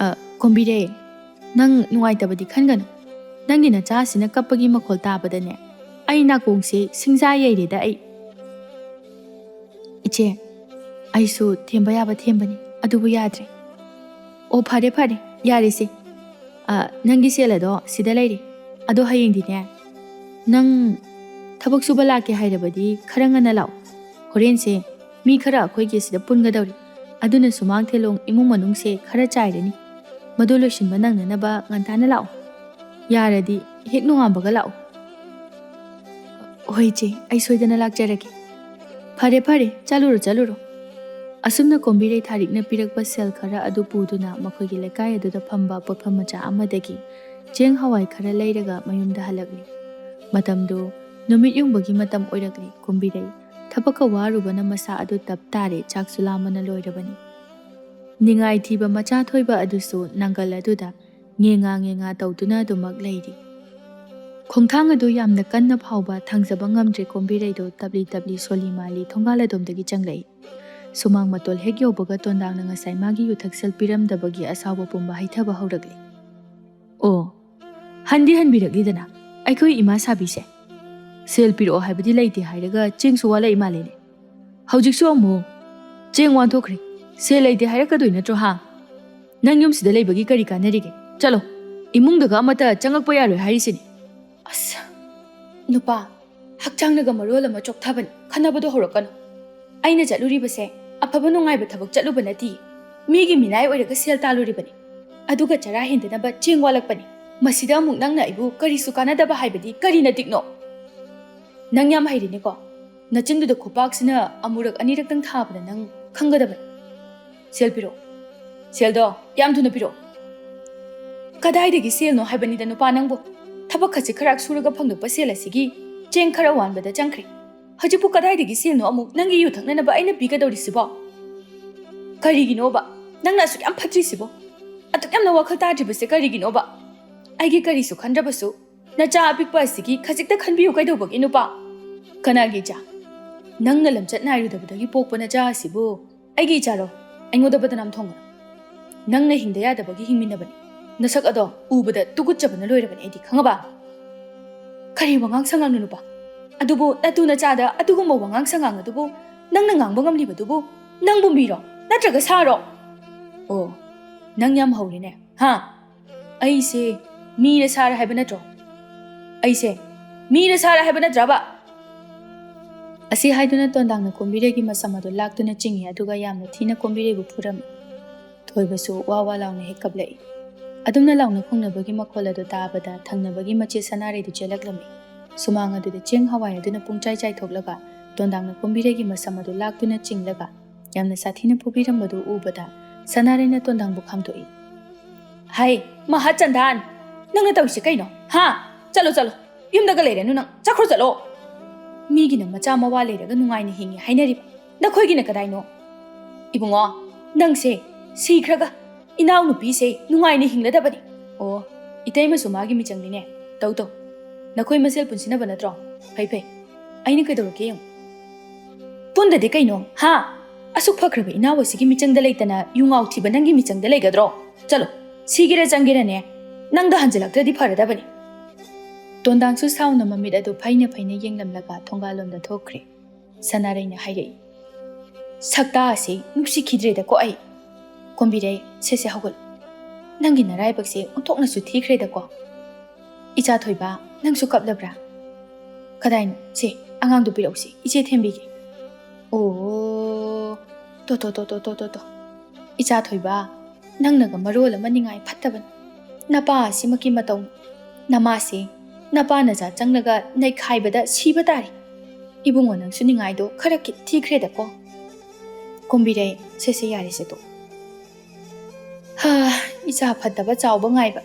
ꯑ, ꯀꯣꯝꯕꯤꯔꯩ, ꯅꯪ ꯅꯨꯡꯉꯥꯏꯇꯕꯗꯤ ꯈꯟꯒꯅꯨ꯫ ꯅꯪꯒꯤ ꯅꯆꯥꯁꯤꯅ ꯀꯞꯄꯒꯤ ꯃꯈꯣꯜ ꯇꯥꯕꯗꯅꯦ, ꯑꯩ ꯅꯥꯀꯣꯡꯁꯦ ꯁꯤꯡꯖꯥ ꯌꯩꯔꯦꯗ ꯑꯩ꯫ ꯏꯆꯦ, ꯑꯩꯁꯨ ꯊꯦꯝꯕ ꯌꯥꯕ ꯊꯦꯝꯕꯅꯤ, ꯑꯗꯨꯕꯨ ꯌꯥꯗ꯭ꯔꯦ꯫ ꯑꯣ, ꯐꯔꯦ ꯐꯔꯦ, ꯌꯥꯔꯦꯁꯦ꯫ ꯑ, ꯅꯪꯒꯤ ꯁꯦꯜ ꯑꯗꯣ ꯁꯤꯗ ꯂꯩꯔꯦ꯫ ꯑꯗꯣ ꯍꯌꯦꯡꯗꯤꯅꯦ, ꯅꯪ ꯊꯕꯛ ꯁꯨꯕ ꯂꯥꯛꯀꯦ ꯍꯥꯏꯔꯕꯗꯤ ꯈꯔ ꯉꯟꯅ ꯂꯥꯛꯑꯣ꯫ ꯍꯣꯔꯦꯟꯁꯦ ꯃꯤ ꯈꯔ ꯑꯩꯈꯣꯏꯒꯤ ꯁꯤꯗ ꯄꯨꯟꯒꯗꯧꯔꯤ꯫ ꯑꯗꯨꯅ ꯁꯨꯃꯥꯡ ꯊꯦꯂꯣꯡ ꯏꯃꯨꯡ ꯃꯅꯨꯡꯁꯦ ꯈꯔ ꯆꯥꯏꯔꯅꯤ꯫ ꯃꯗꯨ ꯂꯣꯏꯁꯤꯟꯕ ꯅꯪꯅꯅꯕ ꯉꯟꯇꯥꯅ ꯂꯥꯛꯑꯣ꯫ ꯌꯥꯔꯗꯤ ꯍꯦꯛ ꯅꯣꯡꯉꯥꯟꯕꯒ ꯂꯥꯛꯑꯣ꯫ ꯍꯣꯏ ꯏꯆꯦ, ꯑꯩ ꯁꯣꯏꯗꯅ ꯂꯥꯛꯆꯔꯒꯦ꯫ ꯐꯔꯦ ꯐꯔꯦ, ꯆꯠꯂꯨꯔꯣ ꯆꯠꯂꯨꯔꯣ꯫ ꯑꯁꯨꯝꯅ ꯀꯣꯝꯕꯤꯔꯩ ꯊꯥꯔꯤꯛꯅ ꯄꯤꯔꯛꯄ ꯁꯦꯜ ꯈꯔ ꯑꯗꯨ ꯄꯨꯗꯨꯅ ꯃꯈꯣꯏꯒꯤ ꯂꯩꯀꯥꯏ ꯑꯗꯨꯗ ꯐꯝꯕ ꯄꯣꯠꯐꯝ ꯃꯆꯥ ꯑꯃꯗꯒꯤ ꯆꯦꯡ ꯍꯋꯥꯏ ꯈꯔ ꯂꯩꯔꯒ ꯃꯌꯨꯝꯗ ꯍꯜꯂꯛꯂꯤ꯫ ꯃꯇꯝꯗꯨ ꯅꯨꯃꯤꯠ ꯌꯨꯡꯕꯒꯤ ꯃꯇꯝ ꯑꯣꯏꯔꯛꯂꯤ꯫ ꯀꯣꯝꯕꯤꯔꯩ ꯊꯕꯛꯀ ꯋꯥꯔꯨꯕꯅ ꯃꯁꯥ ꯑꯗꯨ ꯇꯞ ꯇꯥꯔꯦ, ꯆꯥꯛꯁꯨ ꯂꯥꯝꯕꯅ ꯂꯣꯏꯔꯕꯅꯤ꯫ ꯅꯤꯡꯉꯥꯏ ꯊꯤꯕ ꯃꯆꯥ ꯊꯣꯏꯕ ꯑꯗꯨꯁꯨ ꯅꯪꯒꯜ ꯑꯗꯨꯗ ꯉꯦꯉꯥ ꯉꯦꯉꯥ ꯇꯧꯗꯨꯅ ꯑꯗꯨꯃꯛ ꯂꯩꯔꯤ꯫ ꯈꯣꯡꯊꯥꯡ ꯑꯗꯨ ꯌꯥꯝꯅ ꯀꯟꯅ ꯐꯥꯎꯕ ꯊꯥꯡꯖꯕ ꯉꯝꯗ꯭ꯔꯦ꯫ ꯀꯣꯝꯕꯤꯔꯩꯗꯣ ꯇꯞꯂꯤ ꯇꯞꯂꯤ ꯁꯣꯜꯂꯤ ꯃꯥꯜꯂꯤ ꯊꯣꯡꯒꯥꯜ ꯑꯗꯣꯝꯗꯒꯤ ꯆꯪꯂꯛꯏ꯫ ꯁꯨꯃꯥꯡ ꯃꯇꯣꯜ ꯍꯦꯛ ꯌꯧꯕꯒ ꯇꯣꯟꯗꯥꯡꯅ ꯉꯁꯥꯏ ꯃꯥꯒꯤ ꯌꯨꯊꯛ ꯁꯦꯜ ꯄꯤꯔꯝꯗꯕꯒꯤ ꯑꯁꯥꯎꯕ ꯄꯨꯝꯕ ꯍꯩꯊꯕ ꯍꯧꯔꯛꯂꯤ꯫ ꯑꯣ, ꯍꯟꯗꯤ ꯍꯟꯕꯤꯔꯛꯂꯤꯗꯅ ꯑꯩꯈꯣꯏ ꯏꯃꯥ ꯁꯥꯕꯤꯁꯦ꯫ ꯁꯦꯜ ꯄꯤꯔꯛꯑꯣ ꯍꯥꯏꯕꯗꯤ ꯂꯩꯇꯦ ꯍꯥꯏꯔꯒ ꯆꯦꯡꯁꯨ ꯋꯥꯠꯂꯛꯏ ꯃꯥꯜꯂꯦꯅꯦ꯫ ꯍꯧꯖꯤꯛꯁꯨ ꯑꯃꯨꯛ ꯆꯦꯡ ꯋꯥꯟꯊꯣꯛꯈ꯭ꯔꯦ꯫ ꯁꯦꯜ ꯂꯩꯇꯦ ꯍꯥꯏꯔꯛꯀꯗꯣꯏ ꯅꯠꯇ꯭ꯔꯣ, ꯍꯥ? ꯅꯪ ꯌꯨꯝꯁꯤꯗ ꯂꯩꯕꯒꯤ ꯀꯔꯤ ꯀꯥꯟꯅꯔꯤꯒꯦ? ꯆꯠꯂꯣ, ꯏꯃꯨꯡꯗꯒ ꯑꯃꯠꯇ ꯆꯪꯉꯛꯄ ꯌꯥꯔꯣꯏ ꯍꯥꯏꯔꯤꯁꯤꯅꯤ꯫ ꯑꯁ, ꯅꯨꯄꯥ, ꯍꯛꯆꯥꯡꯅꯒ ꯃꯔꯣꯜ ꯑꯃ ꯆꯣꯛꯊꯕꯅꯤ, ꯈꯟꯅꯕꯗꯣ ꯍꯧꯔꯛꯀꯅꯨ꯫ ꯑꯩꯅ ꯆꯠꯂꯨꯔꯤꯕꯁꯦ ꯑꯐꯕ ꯅꯨꯡꯉꯥꯏꯕ ꯊꯕꯛ ꯆꯠꯂꯨꯕ ꯅꯠꯇꯦ꯫ ꯃꯤꯒꯤ ꯃꯤꯅꯥꯏ ꯑꯣꯏꯔꯒ ꯁꯦꯜ ꯇꯥꯜꯂꯨꯔꯤꯕꯅꯤ꯫ ꯑꯗꯨꯒ ꯆꯔꯥ ꯍꯦꯟꯗꯅꯕ ꯆꯦꯡ ꯋꯥꯠꯂꯛꯄꯅꯤ꯫ ꯃꯁꯤꯗ ꯑꯃꯨꯛ ꯅꯪꯅ ꯑꯩꯕꯨ ꯀꯔꯤꯁꯨ ꯀꯥꯟꯅꯗꯕ ꯍꯥꯏꯕꯗꯤ ꯀꯔꯤ ꯅꯇꯤꯛꯅꯣ? ꯅꯪ ꯌꯥꯝ ꯍꯩꯔꯦꯅꯦꯀꯣ꯫ ꯅꯆꯤꯟꯗꯨꯗ ꯈꯨꯄꯥꯛꯁꯤꯅ ꯑꯃꯨꯔꯛ ꯑꯅꯤꯔꯛꯇꯪ ꯊꯥꯕꯗ ꯅꯪ ꯈꯪꯒꯗꯕꯅꯤ꯫ ꯁꯦꯜ ꯄꯤꯔꯛꯑꯣ꯫ ꯁꯦꯜꯗꯣ ꯌꯥꯝ ꯊꯨꯅ ꯄꯤꯔꯛꯑꯣ꯫ ꯀꯗꯥꯏꯗꯒꯤ ꯁꯦꯜꯅꯣ ꯍꯥꯏꯕꯅꯤꯗ ꯅꯨꯄꯥ ꯅꯪꯕꯨ? ꯊꯕꯛ ꯈꯖꯤꯛ ꯈꯔꯥꯛ ꯁꯨꯔꯒ ꯐꯪꯂꯛꯄ ꯁꯦꯜ ꯑꯁꯤꯒꯤ ꯆꯦꯡ ꯈꯔ ꯋꯥꯟꯕꯗ ꯆꯪꯈ꯭ꯔꯦ꯫ ꯍꯧꯖꯤꯛꯄꯨ ꯀꯗꯥꯏꯗꯒꯤ ꯁꯦꯜꯅꯣ ꯑꯃꯨꯛ ꯅꯪꯒꯤ ꯌꯨ ꯊꯛꯅꯅꯕ ꯑꯩꯅ ꯄꯤꯒꯗꯧꯔꯤꯁꯤꯕꯣ? ꯀꯔꯤꯒꯤꯅꯣꯕ ꯅꯪꯅ ꯑꯁꯨꯛ ꯌꯥꯝ ꯐꯠꯇ꯭ꯔꯤꯁꯤꯕꯣ? ꯑꯗꯨꯛ ꯌꯥꯝꯅ ꯋꯥꯈꯜ ꯇꯥꯗ꯭ꯔꯤꯕꯁꯦ ꯀꯔꯤꯒꯤꯅꯣꯕ? ꯑꯩꯒꯤ ꯀꯔꯤꯁꯨ ꯈꯟꯗ꯭ꯔꯕꯁꯨ ꯅꯆꯥ ꯑꯄꯤꯛꯄ ꯑꯁꯤꯒꯤ ꯈꯖꯤꯛꯇ ꯈꯟꯕꯤꯌꯨ ꯀꯩꯗꯧꯕꯒꯤ ꯅꯨꯄꯥ? ꯀꯅꯥꯒꯤ ꯏꯆꯥ? ꯅꯪꯅ ꯂꯝꯆꯠ ꯅꯥꯏꯔꯨꯗꯕꯗꯒꯤ ꯄꯣꯛꯄ ꯅꯆꯥ ꯑꯁꯤꯕꯨ ꯑꯩꯒꯤ ꯏꯆꯥꯔꯣ? ꯑꯩꯉꯣꯟꯗ ꯕꯗꯅꯥꯝ ꯊꯣꯡꯒꯅꯨ꯫ ꯅꯪꯅ ꯍꯤꯡꯗ ꯌꯥꯗꯕꯒꯤ ꯍꯤꯡꯃꯤꯟꯅꯕꯅꯤ꯫ ꯅꯁꯛ ꯑꯗꯣ ꯎꯕꯗ ꯇꯨꯀꯨꯠꯆꯕꯅ ꯂꯣꯏꯔꯕꯅꯤ ꯑꯩꯗꯤ, ꯈꯪꯉꯕ? ꯀꯔꯤ ꯋꯥꯉꯥꯡ ꯁꯉꯥꯡꯅꯣ ꯅꯨꯄꯥ? ꯑꯗꯨꯕꯨ ꯅꯇꯨ ꯅꯆꯥꯗ ꯑꯗꯨꯒꯨꯝꯕ ꯋꯥꯉꯥꯡ ꯁꯉꯥꯡ ꯑꯗꯨꯕꯨ ꯅꯪꯅ ꯉꯥꯡꯕ ꯉꯝꯂꯤꯕꯗꯨꯕꯨ ꯅꯪꯕꯨ ꯃꯤꯔꯣ ꯅꯠꯇ꯭ꯔꯒ ꯁꯥꯔꯣ? ꯑꯣ, ꯅꯪ ꯌꯥꯝ ꯍꯧꯔꯦꯅꯦ, ꯍꯥ? ꯑꯩꯁꯦ ꯃꯤꯔ ꯁꯥꯔ ꯍꯥꯏꯕ ꯅꯠꯇ꯭ꯔꯣ? ꯑꯩꯁꯦ ꯃꯤꯔ ꯁꯥꯔ ꯍꯥꯏꯕ ꯅꯠꯇ꯭ꯔꯕ? ꯑꯁꯤ ꯍꯥꯏꯗꯨꯅ ꯇꯣꯟꯗꯥꯡꯅ ꯀꯣꯝꯕꯤꯔꯩꯒꯤ ꯃꯁꯝ ꯑꯗꯨ ꯂꯥꯛꯇꯨꯅ ꯆꯤꯡꯏ, ꯑꯗꯨꯒ ꯌꯥꯝꯅ ꯊꯤꯅ ꯀꯣꯝꯕꯤꯔꯩꯕꯨ ꯐꯨꯔꯝꯃꯤ꯫ ꯊꯣꯏꯕꯁꯨ ꯋꯥ ꯋꯥ ꯂꯥꯎꯅ ꯍꯦꯛ ꯀꯞꯂꯛꯏ꯫ ꯑꯗꯨꯝꯅ ꯂꯥꯎꯅ ꯈꯣꯡꯅꯕꯒꯤ ꯃꯈꯣꯜ ꯑꯗꯨ ꯇꯥꯕꯗ ꯊꯪꯅꯕꯒꯤ ꯃꯆꯦ ꯁꯅꯥꯔꯩꯗꯨ ꯆꯦꯜꯂꯛꯂꯝꯃꯤ꯫ ꯁꯨꯃꯥꯡ ꯑꯗꯨꯗ ꯆꯦꯡ ꯍꯋꯥꯏ ꯑꯗꯨꯅ ꯄꯨꯡꯆꯥꯏ ꯆꯥꯏꯊꯣꯛꯂꯒ ꯇꯣꯟꯗꯥꯡꯅ ꯀꯣꯝꯕꯤꯔꯩꯒꯤ ꯃꯁꯝ ꯑꯗꯨ ꯂꯥꯛꯇꯨꯅ ꯆꯤꯡꯂꯒ ꯌꯥꯝꯅ ꯁꯥꯊꯤꯅ ꯐꯨꯕꯤꯔꯝꯕꯗꯨ ꯎꯕꯗ ꯁꯅꯥꯔꯩꯅ ꯇꯣꯟꯗꯥꯡꯕꯨ ꯈꯥꯝꯗꯣꯛꯏ꯫ ꯍꯥꯏ, ꯃꯍꯥ ꯆꯟꯗꯥꯟ, ꯅꯪꯅ ꯇꯧꯔꯤꯁꯤ ꯀꯩꯅꯣ? ꯍꯥ? ꯆꯠꯂꯣ, ꯆꯠꯂꯣ, ꯌꯨꯝꯗꯒ ꯂꯩꯔꯅꯨ ꯅꯪ, ꯆꯠꯈ꯭ꯔꯣ, ꯆꯠꯂꯣ꯫ ꯃꯤꯒꯤꯅ ꯃꯆꯥ ꯃꯋꯥ ꯂꯩꯔꯒ ꯅꯨꯡꯉꯥꯏꯅ ꯍꯤꯡꯉꯤ ꯍꯥꯏꯅꯔꯤꯕ, ꯅꯈꯣꯏꯒꯤꯅ ꯀꯗꯥꯏꯅꯣ? ꯏꯕꯨꯡꯉꯣ, ꯅꯪꯁꯦ ꯁꯤꯈ꯭ꯔꯒ ꯏꯅꯥꯎꯅꯨꯄꯤꯁꯦ ꯅꯨꯡꯉꯥꯏꯅ ꯍꯤꯡꯂꯗꯕꯅꯤ꯫ ꯑꯣ, ꯏꯇꯩꯃꯁꯨ ꯃꯥꯒꯤ ꯃꯤꯆꯪꯅꯤꯅꯦ꯫ ꯇꯧ ꯇꯧ, ꯅꯈꯣꯏ ꯃꯁꯦꯜ ꯄꯨꯟꯁꯤꯟꯅꯕ ꯅꯠꯇ꯭ꯔꯣ? ꯐꯩ ꯐꯩ, ꯑꯩꯅ ꯀꯩꯗꯧꯔꯒꯦ ꯌꯦꯡꯉꯨ꯫ ꯄꯨꯟꯗꯗꯤ ꯀꯩꯅꯣ, ꯍꯥ? ꯑꯁꯨꯛ ꯐꯈ꯭ꯔꯕ ꯏꯅꯥꯎ ꯑꯁꯤꯒꯤ ꯃꯤꯆꯪꯗ ꯂꯩꯇꯅ ꯌꯨꯉꯥꯎ ꯊꯤꯕ ꯅꯪꯒꯤ ꯃꯤꯆꯪꯗ ꯂꯩꯒꯗ꯭ꯔꯣ? ꯆꯠꯂꯣ, ꯁꯤꯒꯦꯔꯥ ꯆꯪꯒꯦꯔꯥꯅꯦ, ꯅꯪꯗ ꯍꯟꯖꯤꯜꯂꯛꯇ꯭ꯔꯗꯤ ꯐꯔꯗꯕꯅꯤ꯫ ꯇꯣꯟꯗꯥꯡꯁꯨ ꯁꯥꯎꯅ ꯃꯃꯤꯠ ꯑꯗꯨ ꯐꯩꯅ ꯐꯩꯅ ꯌꯦꯡꯂꯝꯂꯒ ꯊꯣꯡꯒꯥꯜꯂꯣꯝꯗ ꯊꯣꯛꯈ꯭ꯔꯦ꯫ ꯁꯅꯥꯔꯩꯅ ꯍꯥꯏꯔꯛꯏ, ꯁꯛꯇꯥ ꯑꯁꯤ ꯅꯨꯡꯁꯤꯈꯤꯗ꯭ꯔꯦꯗꯀꯣ ꯑꯩ꯫ ꯀꯣꯝꯕꯤꯔꯩ, ꯁꯦ ꯁꯦ ꯍꯧꯒꯠꯂꯨ꯫ ꯅꯪꯒꯤ ꯅꯔꯥꯏꯕꯛꯁꯦ ꯑꯣꯟꯊꯣꯛꯅꯁꯨ ꯊꯤꯈ꯭ꯔꯦꯗꯀꯣ꯫ ꯏꯆꯥ ꯊꯣꯏꯕ, ꯅꯪꯁꯨ ꯀꯞꯂꯕ꯭ꯔꯥ? ꯀꯗꯥꯏꯅꯣ? ꯁꯦ, ꯑꯉꯥꯡꯗꯨ ꯄꯤꯔꯛꯎꯁꯦ, ꯏꯆꯦ ꯊꯦꯝꯕꯤꯒꯦ꯫ ꯑꯣ, ꯇꯣ, ꯇꯣ, ꯇꯣ꯫ ꯏꯆꯥ ꯊꯣꯏꯕ, ꯅꯪꯅꯒ ꯃꯔꯣꯜ ꯑꯃ ꯅꯤꯡꯉꯥꯏ ꯐꯠꯇꯕꯅꯤ꯫ ꯅꯄꯥ ꯑꯁꯤꯃꯛꯀꯤ ꯃꯇꯧ꯫ ꯅꯃꯥꯁꯦ ꯅꯄꯥ ꯅꯆꯥ ꯆꯪꯂꯒ ꯅꯩꯈꯥꯏꯕꯗ ꯁꯤꯕ ꯇꯥꯔꯦ꯫ ꯏꯕꯨꯡꯉꯣ, ꯅꯪꯁꯨ ꯅꯤꯡꯉꯥꯏꯗꯣ ꯈꯔ ꯀꯤꯠ ꯊꯤꯈ꯭ꯔꯦꯗꯀꯣ꯫ ꯀꯣꯝꯕꯤꯔꯩ, ꯁꯦ ꯁꯦ, ꯌꯥꯔꯦꯁꯦ ꯇꯣꯛ꯫ ꯍꯥ, ꯏꯆꯥ ꯐꯠꯇꯕ ꯆꯥꯎꯕ ꯉꯥꯏꯕ,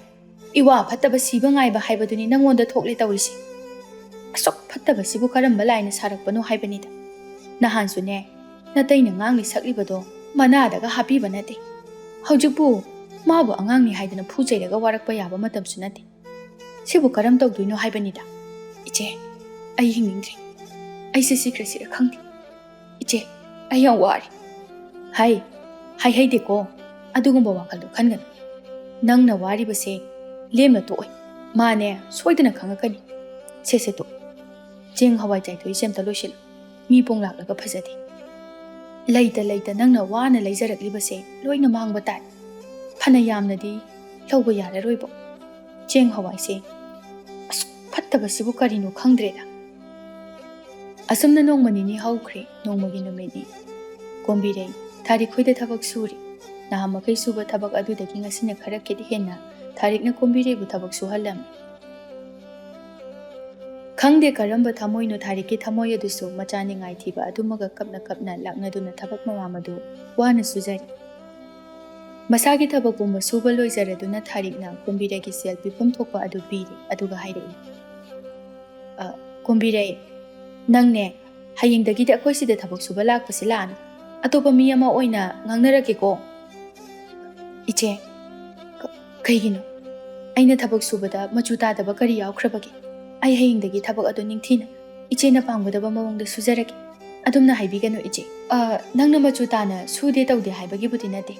ꯏꯋꯥ ꯐꯠꯇꯕ ꯁꯤꯕ ꯉꯥꯏꯕ ꯍꯥꯏꯕꯗꯨꯅꯤ ꯅꯪꯉꯣꯟꯗ ꯊꯣꯛꯂꯦ ꯇꯧꯔꯤꯁꯦ꯫ ꯑꯁꯨꯛ ꯐꯠꯇꯕꯁꯤꯕꯨ ꯀꯔꯝꯕ ꯂꯥꯏꯅ ꯁꯥꯔꯛꯄꯅꯣ ꯍꯥꯏꯕꯅꯤꯗ꯫ ꯅꯍꯥꯟꯁꯨꯅꯦ, ꯅꯇꯩꯅ ꯉꯥꯡꯂꯤ ꯁꯛꯂꯤꯕꯗꯣ ꯃꯅꯥꯗꯒ ꯍꯥꯞꯄꯤꯕ ꯅꯠꯇꯦ꯫ ꯍꯧꯖꯤꯛꯄꯨ ꯃꯥꯕꯨ ꯑꯉꯥꯡꯅꯤ ꯍꯥꯏꯗꯅ ꯐꯨ ꯆꯩꯔꯒ ꯋꯥꯔꯛꯄ ꯌꯥꯕ ꯃꯇꯝꯁꯨ ꯅꯠꯇꯦ꯫ ꯁꯤꯕꯨ ꯀꯔꯝ ꯇꯧꯗꯣꯏꯅꯣ ꯍꯥꯏꯕꯅꯤꯗ꯫ ꯏꯆꯦ, ꯑꯩ ꯍꯤꯡꯅꯤꯡꯗ꯭ꯔꯦ꯫ ꯑꯩꯁꯦ ꯁꯤꯈ꯭ꯔꯁꯤꯔ ꯈꯪꯗꯦ꯫ ꯏꯆꯦ, ꯑꯩ ꯌꯥꯝ ꯋꯥꯔꯦ꯫ ꯍꯥꯏ, ꯍꯥꯏꯍꯩꯗꯦꯀꯣ꯫ ꯑꯗꯨꯒꯨꯝꯕ ꯋꯥꯈꯜꯗꯣ ꯈꯟꯒꯅꯨ꯫ ꯅꯪꯅ ꯋꯥꯔꯤꯕꯁꯦ ꯂꯦꯝꯅ ꯇꯣꯛꯑꯣꯏ꯫ ꯃꯥꯅꯦ, ꯁꯣꯏꯗꯅ ꯈꯪꯉꯛꯀꯅꯤ꯫ ꯁꯦ, ꯁꯦ, ꯇꯣꯛ꯫ ꯆꯦꯡ ꯍꯋꯥꯏ ꯆꯥꯏꯊꯣꯛꯏꯁꯦ ꯑꯝꯇ ꯂꯣꯏꯁꯤꯜꯂꯨ꯫ ꯃꯤ ꯄꯣꯡ ꯂꯥꯛꯂꯒ ꯐꯖꯗꯦ꯫ ꯂꯩꯇ ꯂꯩꯇ ꯅꯪꯅ ꯋꯥꯅ ꯂꯩꯖꯔꯛꯂꯤꯕꯁꯦ ꯂꯣꯏꯅ ꯃꯥꯡꯕ ꯇꯥꯏ꯫ ꯐꯅ ꯌꯥꯝꯅꯗꯤ ꯂꯧꯕ ꯌꯥꯔꯔꯣꯏꯕꯣ꯫ ꯆꯦꯡ ꯍꯋꯥꯏꯁꯦ ꯑꯁꯨꯛ ꯐꯠꯇꯕꯁꯤꯕꯨ ꯀꯔꯤꯅꯣ ꯈꯪꯗ꯭ꯔꯦꯗ꯫ ꯑꯁꯨꯝꯅ ꯅꯣꯡꯃ ꯅꯤꯅꯤ ꯍꯧꯈ꯭ꯔꯦ, ꯅꯣꯡꯃꯒꯤ ꯅꯨꯃꯤꯠꯅꯤ꯫ ꯀꯣꯝꯕꯤꯔꯩ ꯊꯥꯔꯤꯛ ꯈꯣꯏꯗ ꯊꯕꯛ ꯁꯨꯔꯤ꯫ ꯅꯍꯥꯟ ꯃꯈꯩ ꯁꯨꯕ ꯊꯕꯛ ꯑꯗꯨꯗꯒꯤ ꯉꯁꯤꯅ ꯈꯔ ꯈꯤꯠ ꯍꯦꯟꯅ ꯊꯥꯔꯤꯛꯅ ꯀꯣꯝꯕꯤꯔꯩꯕꯨ ꯊꯕꯛ ꯁꯨꯍꯜꯂꯝꯃꯤ꯫ ꯈꯪꯗꯦ ꯀꯔꯝꯕ ꯊꯃꯣꯏꯅꯣ, ꯊꯥꯔꯤꯛꯀꯤ ꯊꯃꯣꯏ ꯑꯗꯨꯁꯨ ꯃꯆꯥ ꯅꯤꯡꯉꯥꯏ ꯊꯤꯕ ꯑꯗꯨꯃꯒ ꯀꯞꯅ ꯀꯞꯅ ꯂꯥꯛꯅꯗꯨꯅ ꯊꯕꯛ ꯃꯌꯥꯝ ꯑꯗꯨ ꯋꯥꯅ ꯁꯨꯖꯔꯤ꯫ ꯃꯁꯥꯒꯤ ꯊꯕꯛ ꯄꯨꯝꯕ ꯁꯨꯕ ꯂꯣꯏꯖꯔꯗꯨꯅ ꯊꯥꯔꯤꯛꯅ ꯀꯨꯝꯕꯤꯔꯩꯒꯤ ꯁꯦꯜ ꯄꯤꯐꯝ ꯊꯣꯛꯄ ꯑꯗꯨ ꯄꯤꯔꯦ, ꯑꯗꯨꯒ ꯍꯥꯏꯔꯛꯏ, "ꯑ, ꯀꯨꯝꯕꯤꯔꯩ, ꯅꯪꯅꯦ ꯍꯌꯦꯡꯗꯒꯤꯗꯤ ꯑꯩꯈꯣꯏ ꯁꯤꯗ ꯊꯕꯛ ꯁꯨꯕ ꯂꯥꯛꯄꯁꯤ ꯂꯥꯛꯑꯅꯨ꯫ ꯑꯇꯣꯞꯄ ꯃꯤ ꯑꯃ ꯑꯣꯏꯅ ꯉꯥꯡꯅꯔꯛꯀꯦꯀꯣ꯫" "ꯏꯆꯦ, ꯀ-, ꯀꯩꯒꯤꯅꯣ? ꯑꯩꯅ ꯊꯕꯛ ꯁꯨꯕꯗ ꯃꯆꯨ ꯇꯥꯗꯕ ꯀꯔꯤ ꯌꯥꯎꯈ꯭ꯔꯕꯒꯦ? ꯑꯩ ꯍꯌꯦꯡꯗꯒꯤ ꯊꯕꯛ ꯑꯗꯨ ꯅꯤꯡꯊꯤꯅ ꯏꯆꯦꯅ ꯄꯥꯝꯒꯗꯕ ꯃꯑꯣꯡꯗ ꯁꯨꯖꯔꯒꯦ꯫ ꯑꯗꯨꯝꯅ ꯍꯥꯏꯕꯤꯒꯅꯨ ꯏꯆꯦ꯫" "ꯑ, ꯅꯪꯅ ꯃꯆꯨ ꯇꯥꯅ ꯁꯨꯗꯦ ꯇꯧꯗꯦ ꯍꯥꯏꯕꯒꯤꯕꯨꯗꯤ ꯅꯠꯇꯦ꯫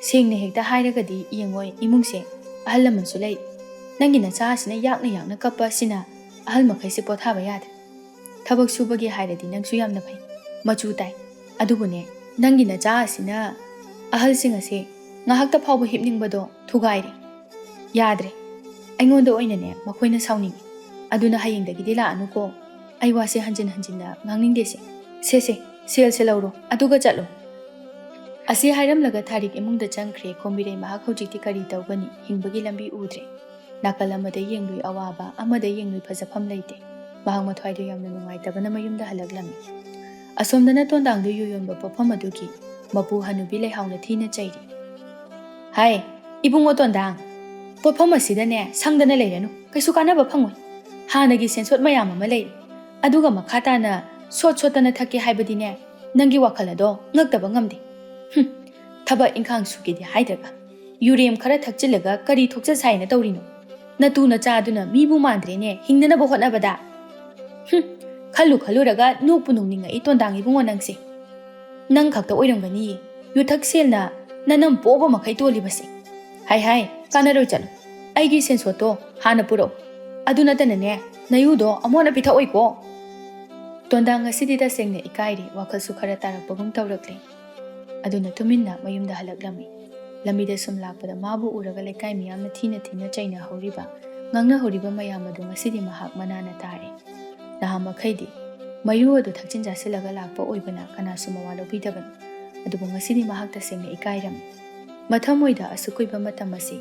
ꯁꯦꯡꯅ ꯍꯦꯛꯇ ꯍꯥꯏꯔꯒꯗꯤ ꯌꯦꯡꯉꯣꯏ, ꯏꯃꯨꯡꯁꯦ ꯑꯍꯜ ꯂꯃꯟꯁꯨ ꯂꯩ꯫ ꯅꯪꯒꯤ ꯅꯆꯥ ꯑꯁꯤꯅ ꯌꯥꯛꯅ ꯌꯥꯛꯅ ꯀꯞꯄ ꯑꯁꯤꯅ ꯑꯍꯜ ꯃꯈꯩꯁꯦ ꯄꯣꯊꯥꯕ ꯌꯥꯗ꯭ꯔꯦ꯫ ꯊꯕꯛ ꯁꯨꯕꯒꯤ ꯍꯥꯏꯔꯗꯤ ꯅꯪꯁꯨ ꯌꯥꯝꯅ ꯐꯩ, ꯃꯆꯨ ꯇꯥꯏ꯫ ꯑꯗꯨꯕꯨꯅꯦ, ꯅꯪꯒꯤ ꯅꯆꯥ ꯑꯁꯤꯅ ꯑꯍꯜꯁꯤꯡ ꯑꯁꯦ ꯉꯥꯏꯍꯥꯛꯇ ꯐꯥꯎꯕ ꯍꯤꯞꯅꯤꯡꯕꯗꯣ ꯊꯨꯒꯥꯏꯔꯦ꯫ ꯌꯥꯗ꯭ꯔꯦ, ꯑꯩꯉꯣꯟꯗ ꯑꯣꯏꯅꯅꯦ ꯃꯈꯣꯏꯅ ꯁꯥꯎꯅꯤꯡꯉꯤ꯫ ꯑꯗꯨꯅ ꯍꯌꯦꯡꯗꯒꯤꯗꯤ ꯂꯥꯛꯑꯅꯨꯀꯣ꯫ ꯑꯩ ꯋꯥꯁꯦ ꯍꯟꯖꯤꯟ ꯍꯟꯖꯤꯟꯅ ꯉꯥꯡꯅꯤꯡꯗꯦꯁꯦ꯫ ꯁꯦ, ꯁꯦ, ꯁꯦꯜꯁꯦ ꯂꯧꯔꯣ, ꯑꯗꯨꯒ ꯆꯠꯂꯣ꯫" ꯑꯁꯤ ꯍꯥꯏꯔꯝꯂꯒ ꯊꯥꯔꯤꯛ ꯏꯃꯨꯡꯗ ꯆꯪꯈ꯭ꯔꯦ꯫ ꯀꯣꯝꯕꯤꯔꯩ ꯃꯍꯥꯛ ꯍꯧꯖꯤꯛꯇꯤ ꯀꯔꯤ ꯇꯧꯒꯅꯤ? ꯍꯤꯡꯕꯒꯤ ꯂꯝꯕꯤ ꯎꯗ꯭ꯔꯦ꯫ ꯅꯥꯀꯜ ꯑꯃꯗ ꯌꯦꯡꯂꯨꯏ ꯑꯋꯥꯕ, ꯑꯃꯗ ꯌꯦꯡꯂꯨꯏ ꯐꯖꯐꯝ ꯂꯩꯇꯦ꯫ ꯃꯍꯥꯛ ꯃꯊ꯭ꯋꯥꯏꯗꯨ ꯌꯥꯝꯅ ꯅꯨꯡꯉꯥꯏꯇꯕꯅ ꯃꯌꯨꯝꯗ ꯍꯜꯂꯛꯂꯝꯃꯤ꯫ ꯑꯁꯣꯝꯗꯅ ꯇꯣꯟꯗꯥꯡꯗꯨ ꯌꯨ ꯌꯣꯟꯕ ꯄꯣꯠꯐꯝ ꯑꯗꯨꯒꯤ ꯃꯄꯨ ꯍꯅꯨꯕꯤ ꯂꯩꯍꯥꯎꯅ ꯊꯤꯅ ꯆꯩꯔꯤ꯫ "ꯍꯥꯏ, ꯏꯕꯨꯡꯉꯣ ꯇꯣꯟꯗꯥꯡ, ꯄꯣꯠꯐꯝ ꯑꯁꯤꯗꯅꯦ ꯁꯪꯗꯅ ꯂꯩꯔꯅꯨ, ꯀꯩꯁꯨ ꯀꯥꯟꯅꯕ ꯐꯪꯉꯣꯏ꯫ ꯍꯥꯟꯅꯒꯤ ꯁꯦꯟꯁꯣꯠ ꯃꯌꯥꯝ ꯑꯃ ꯂꯩꯔꯤ, ꯑꯗꯨꯒ ꯃꯈꯥ ꯇꯥꯅ ꯁꯣꯠ ꯁꯣꯠꯇꯅ ꯊꯛꯀꯦ ꯍꯥꯏꯕꯗꯤꯅꯦ, ꯅꯪꯒꯤ ꯋꯥꯈꯜ ꯑꯗꯣ ꯉꯛꯇꯕ ꯉꯝꯗꯦ꯫ ꯍꯨꯝ, ꯊꯕꯛ ꯏꯪꯈꯥꯡ ꯁꯨꯒꯦꯗꯤ ꯍꯥꯏꯗ꯭ꯔꯒ, ꯌꯨꯔꯦꯝ ꯈꯔ ꯊꯛꯆꯤꯜꯂꯒ ꯀꯔꯤ ꯊꯣꯛꯆ ꯁꯥꯏꯅ ꯇꯧꯔꯤꯅꯣ? ꯅꯇꯨ ꯅꯆꯥꯗꯨꯅ ꯃꯤꯕꯨ ꯃꯥꯟꯗ꯭ꯔꯦꯅꯦ ꯍꯤꯡꯅꯅꯕ ꯍꯣꯠꯅꯕꯗ꯫" "ꯍꯨꯝ, ꯈꯜꯂꯨ ꯈꯜꯂꯨꯔꯒ ꯅꯣꯛꯄꯨ ꯅꯣꯛꯅꯤꯡꯉꯛꯏ ꯇꯣꯟꯗꯥꯡ ꯏꯕꯨꯡꯉꯣ ꯅꯪꯁꯦ꯫ ꯅꯪ ꯈꯛꯇ ꯑꯣꯏꯔꯝꯒꯅꯤꯌꯦ ꯌꯨꯊꯛ ꯁꯦꯜꯅ ꯅꯅꯝ ꯄꯣꯕ ꯃꯈꯩ ꯇꯣꯜꯂꯤꯕꯁꯦ꯫ ꯍꯥꯏ ꯍꯥꯏ, ꯀꯥꯟꯅꯔꯣꯏ, ꯆꯠꯂꯨ꯫ ꯑꯩꯒꯤ ꯁꯦꯟꯁꯣꯠꯇꯣ ꯍꯥꯟꯅ ꯄꯨꯔꯛꯎ꯫ ꯑꯗꯨ ꯅꯠꯇꯅꯅꯦ, ꯅꯌꯨꯗꯣ ꯑꯃꯣꯠꯅ ꯄꯤꯊꯛꯑꯣꯏꯀꯣ꯫ ꯇꯣꯟꯗꯥꯡ ꯉꯁꯤꯗꯤ ꯇꯁꯦꯡꯅ ꯏꯀꯥꯏꯔꯦ, ꯋꯥꯈꯜꯁꯨ ꯈꯔ ꯇꯥꯔꯛꯄꯒꯨꯝ ꯇꯧꯔꯛꯂꯦ꯫ ꯑꯗꯨꯅ ꯇꯨꯃꯤꯟꯅ ꯃꯌꯨꯝꯗ ꯍꯜꯂꯛꯂꯝꯃꯤ꯫ ꯂꯝꯕꯤꯗ ꯁꯨꯝ ꯂꯥꯛꯄꯗ ꯃꯥꯕꯨ ꯎꯔꯒ ꯂꯩꯀꯥꯏ ꯃꯤꯌꯥꯝꯅ ꯊꯤꯅ ꯊꯤꯅ ꯆꯩꯅꯍꯧꯔꯤꯕ, ꯉꯥꯡꯅꯍꯧꯔꯤꯕ ꯃꯌꯥꯝ ꯑꯗꯨ ꯉꯁꯤꯗꯤ ꯃꯍꯥꯛ ꯃꯅꯥꯅ ꯇꯥꯔꯦ꯫ ꯅꯍꯥꯟꯃꯈꯩꯗꯤ ꯃꯌꯨ ꯑꯗꯨ ꯊꯛꯆꯤꯟ ꯆꯥꯁꯤꯜꯂꯒ ꯂꯥꯛꯄ ꯑꯣꯏꯕꯅ ꯀꯅꯥꯁꯨ ꯃꯋꯥ ꯂꯧꯕꯤꯗꯕꯅꯤ꯫ ꯑꯗꯨꯕꯨ ꯉꯁꯤꯗꯤ ꯃꯍꯥꯛ ꯇꯁꯦꯡꯅ ꯏꯀꯥꯏꯔꯝꯃꯤ꯫ ꯃꯊꯃꯣꯏꯗ ꯑꯁꯨꯛ ꯀꯨꯏꯕ ꯃꯇꯝ ꯑꯁꯤ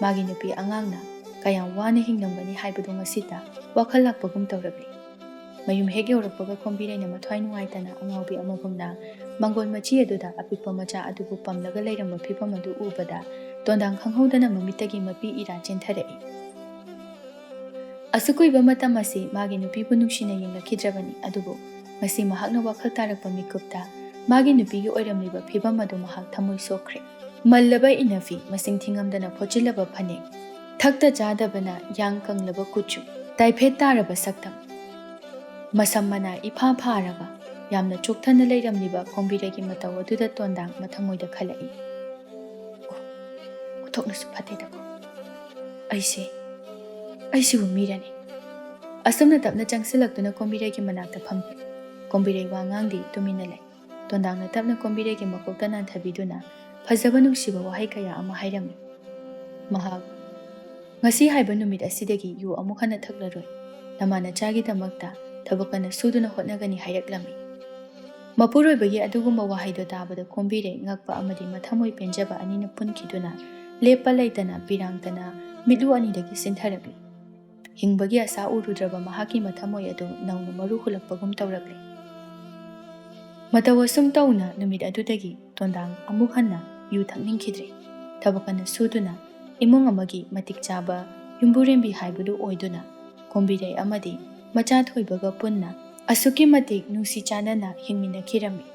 ꯃꯥꯒꯤ ꯅꯨꯄꯤ ꯑꯉꯥꯡꯅ ꯀꯌꯥꯝ ꯋꯥꯅ ꯍꯤꯡꯂꯝꯒꯅꯤ ꯍꯥꯏꯕꯗꯨ ꯉꯁꯤꯇ ꯋꯥꯈꯜ ꯂꯥꯛꯄꯒꯨꯝ ꯇꯧꯔꯛꯂꯤ꯫ ꯃꯌꯨꯝ ꯍꯦꯛ ꯌꯧꯔꯛꯄꯒ ꯀꯣꯝꯕꯤꯔꯩꯅ ꯃꯊ꯭ꯋꯥꯏ ꯅꯨꯡꯉꯥꯏꯇꯅ ꯑꯉꯥꯎꯕꯤ ꯑꯃꯒꯨꯝꯅ ꯃꯪꯒꯣꯜ ꯃꯆꯤ ꯑꯗꯨꯗ ꯑꯄꯤꯛꯄ ꯃꯆꯥ ꯑꯗꯨꯕꯨ ꯄꯝꯂꯒ ꯂꯩꯔꯝꯕ ꯐꯤꯚꯝ ꯑꯗꯨ ꯎꯕꯗ ꯇꯣꯟꯗꯥꯡ ꯈꯪꯍꯧꯗꯅ ꯃꯃꯤꯠꯇꯒꯤ ꯃꯄꯤ ꯏꯔꯥ ꯆꯦꯟꯊꯔꯛꯏ꯫ ꯑꯁꯨꯛ ꯀꯨꯏꯕ ꯃꯇꯝ ꯑꯁꯤ ꯃꯥꯒꯤ ꯅꯨꯄꯤꯕꯨ ꯅꯨꯡꯁꯤꯅ ꯌꯦꯡꯂꯛꯈꯤꯗ꯭ꯔꯕꯅꯤ, ꯑꯗꯨꯕꯨ ꯉꯁꯤ ꯃꯍꯥꯛꯅ ꯋꯥꯈꯜ ꯇꯥꯔꯛꯄ ꯃꯤꯀꯨꯞꯇ ꯃꯥꯒꯤ ꯅꯨꯄꯤꯒꯤ ꯑꯣꯏꯔꯝꯂꯤꯕ ꯐꯤꯚꯝ ꯑꯗꯨ ꯃꯍꯥꯛ ꯊꯃꯣꯏ ꯁꯣꯛꯈ꯭ꯔꯦ꯫ ꯃꯜꯂꯕ ꯏꯅꯐꯤ, ꯃꯁꯤꯡ ꯊꯤꯉꯝꯗꯅ ꯐꯣꯠꯆꯤꯜꯂꯕ ꯐꯅꯦꯛ, ꯊꯛꯇ ꯆꯥꯗꯕꯅ ꯌꯥꯡ ꯀꯪꯂꯕ ꯀꯨꯆꯨ, ꯇꯥꯏꯐꯦꯠ ꯇꯥꯔꯕ ꯁꯛꯇꯝ, ꯃꯁꯝ ꯃꯅꯥ ꯏꯐꯥ ꯐꯥꯔꯒ ꯌꯥꯝꯅ ꯆꯣꯛꯊꯅ ꯂꯩꯔꯝꯂꯤꯕ ꯀꯣꯝꯕꯤꯔꯩꯒꯤ ꯃꯇꯧ ꯑꯗꯨꯗ ꯇꯣꯟꯗꯥꯡ ꯃꯊꯃꯣꯏꯗ ꯈꯜꯂꯛꯏ꯫ ꯑꯣ, ꯑꯣꯟꯊꯣꯛꯅꯁꯨ ꯐꯠꯇꯦꯗꯀꯣ꯫ ꯑꯩꯁꯦ, ꯑꯩꯁꯤꯕꯨ ꯃꯤꯔꯅꯦ? ꯑꯁꯨꯝꯅ ꯇꯞꯅ ꯆꯪꯁꯤꯜꯂꯛꯇꯨꯅ ꯀꯣꯝꯕꯤꯔꯩꯒꯤ ꯃꯅꯥꯛꯇ ꯐꯝꯃꯤ꯫ ꯀꯣꯝꯕꯤꯔꯩ ꯋꯥ ꯉꯥꯡꯗꯦ, ꯇꯨꯃꯤꯟꯅ ꯂꯩ꯫ ꯇꯣꯟꯗꯥꯡꯅ ꯇꯞꯅ ꯀꯣꯝꯕꯤꯔꯩꯒꯤ ꯃꯀꯣꯛꯇ ꯅꯥꯟꯊꯕꯤꯗꯨꯅ ꯐꯖꯕ ꯅꯨꯡꯁꯤꯕ ꯋꯥꯍꯩ ꯀꯌꯥ ꯑꯃ ꯍꯥꯏꯔꯝꯃꯤ꯫ ꯃꯍꯥꯛ, "ꯉꯁꯤ ꯍꯥꯏꯕ ꯅꯨꯃꯤꯠ ꯑꯁꯤꯗꯒꯤ ꯌꯨ ꯑꯃꯨꯛ ꯍꯟꯅ ꯊꯛꯂꯔꯣꯏ꯫ ꯅꯃꯥ ꯅꯆꯥꯒꯤꯗꯃꯛꯇ ꯊꯕꯛ ꯀꯟꯅ ꯁꯨꯗꯨꯅ ꯍꯣꯠꯅꯒꯅꯤ," ꯍꯥꯏꯔꯛꯂꯝꯃꯤ꯫ ꯃꯄꯨꯔꯣꯏꯕꯒꯤ ꯑꯗꯨꯒꯨꯝꯕ ꯋꯥꯍꯩꯗꯣ ꯇꯥꯕꯗ ꯀꯣꯝꯕꯤꯔꯩ ꯉꯛꯄ ꯑꯃꯗꯤ ꯃꯊꯃꯣꯏ ꯄꯦꯟꯖꯕ ꯑꯅꯤꯅ ꯄꯨꯟꯈꯤꯗꯨꯅ ꯂꯦꯞꯄ ꯂꯩꯇꯅ ꯄꯤꯔꯥꯡꯇꯅ ꯃꯤꯠꯂꯨ ꯑꯅꯤꯗꯒꯤ ꯆꯤꯟꯊꯔꯛꯂꯤ꯫ ꯍꯤꯡꯕꯒꯤ ꯑꯁꯥ ꯎꯔꯨꯗ꯭ꯔꯕ ꯃꯍꯥꯛꯀꯤ ꯃꯊꯃꯣꯏ ꯑꯗꯨ ꯅꯧꯅ ꯃꯔꯨ ꯍꯨꯜꯂꯛꯄꯒꯨꯝ ꯇꯧꯔꯛꯂꯦ꯫ ꯃꯇꯧ ꯑꯁꯨꯝ ꯇꯧꯅ ꯅꯨꯃꯤꯠ ꯑꯗꯨꯗꯒꯤ ꯇꯣꯟꯗꯥꯡ ꯑꯃꯨꯛ ꯍꯟꯅ ꯌꯨ ꯊꯛꯅꯤꯡꯈꯤꯗ꯭ꯔꯦ꯫ ꯊꯕꯛ ꯀꯟꯅ ꯁꯨꯗꯨꯅ ꯏꯃꯨꯡ ꯑꯃꯒꯤ ꯃꯇꯤꯛ ꯆꯥꯕ ꯌꯨꯝꯕꯨꯔꯦꯝꯕꯤ ꯍꯥꯏꯕꯗꯨ ꯑꯣꯏꯗꯨꯅ ꯀꯣꯝꯕꯤꯔꯩ ꯑꯃꯗꯤ ꯃꯆꯥ ꯊꯣꯏꯕꯒ ꯄꯨꯟꯅ ꯑꯁꯨꯛꯀꯤ ꯃꯇꯤꯛ ꯅꯨꯡꯁꯤ ꯆꯥꯟꯅꯅ ꯍꯤꯡꯃꯤꯟꯅꯈꯤꯔꯝꯃꯤ꯫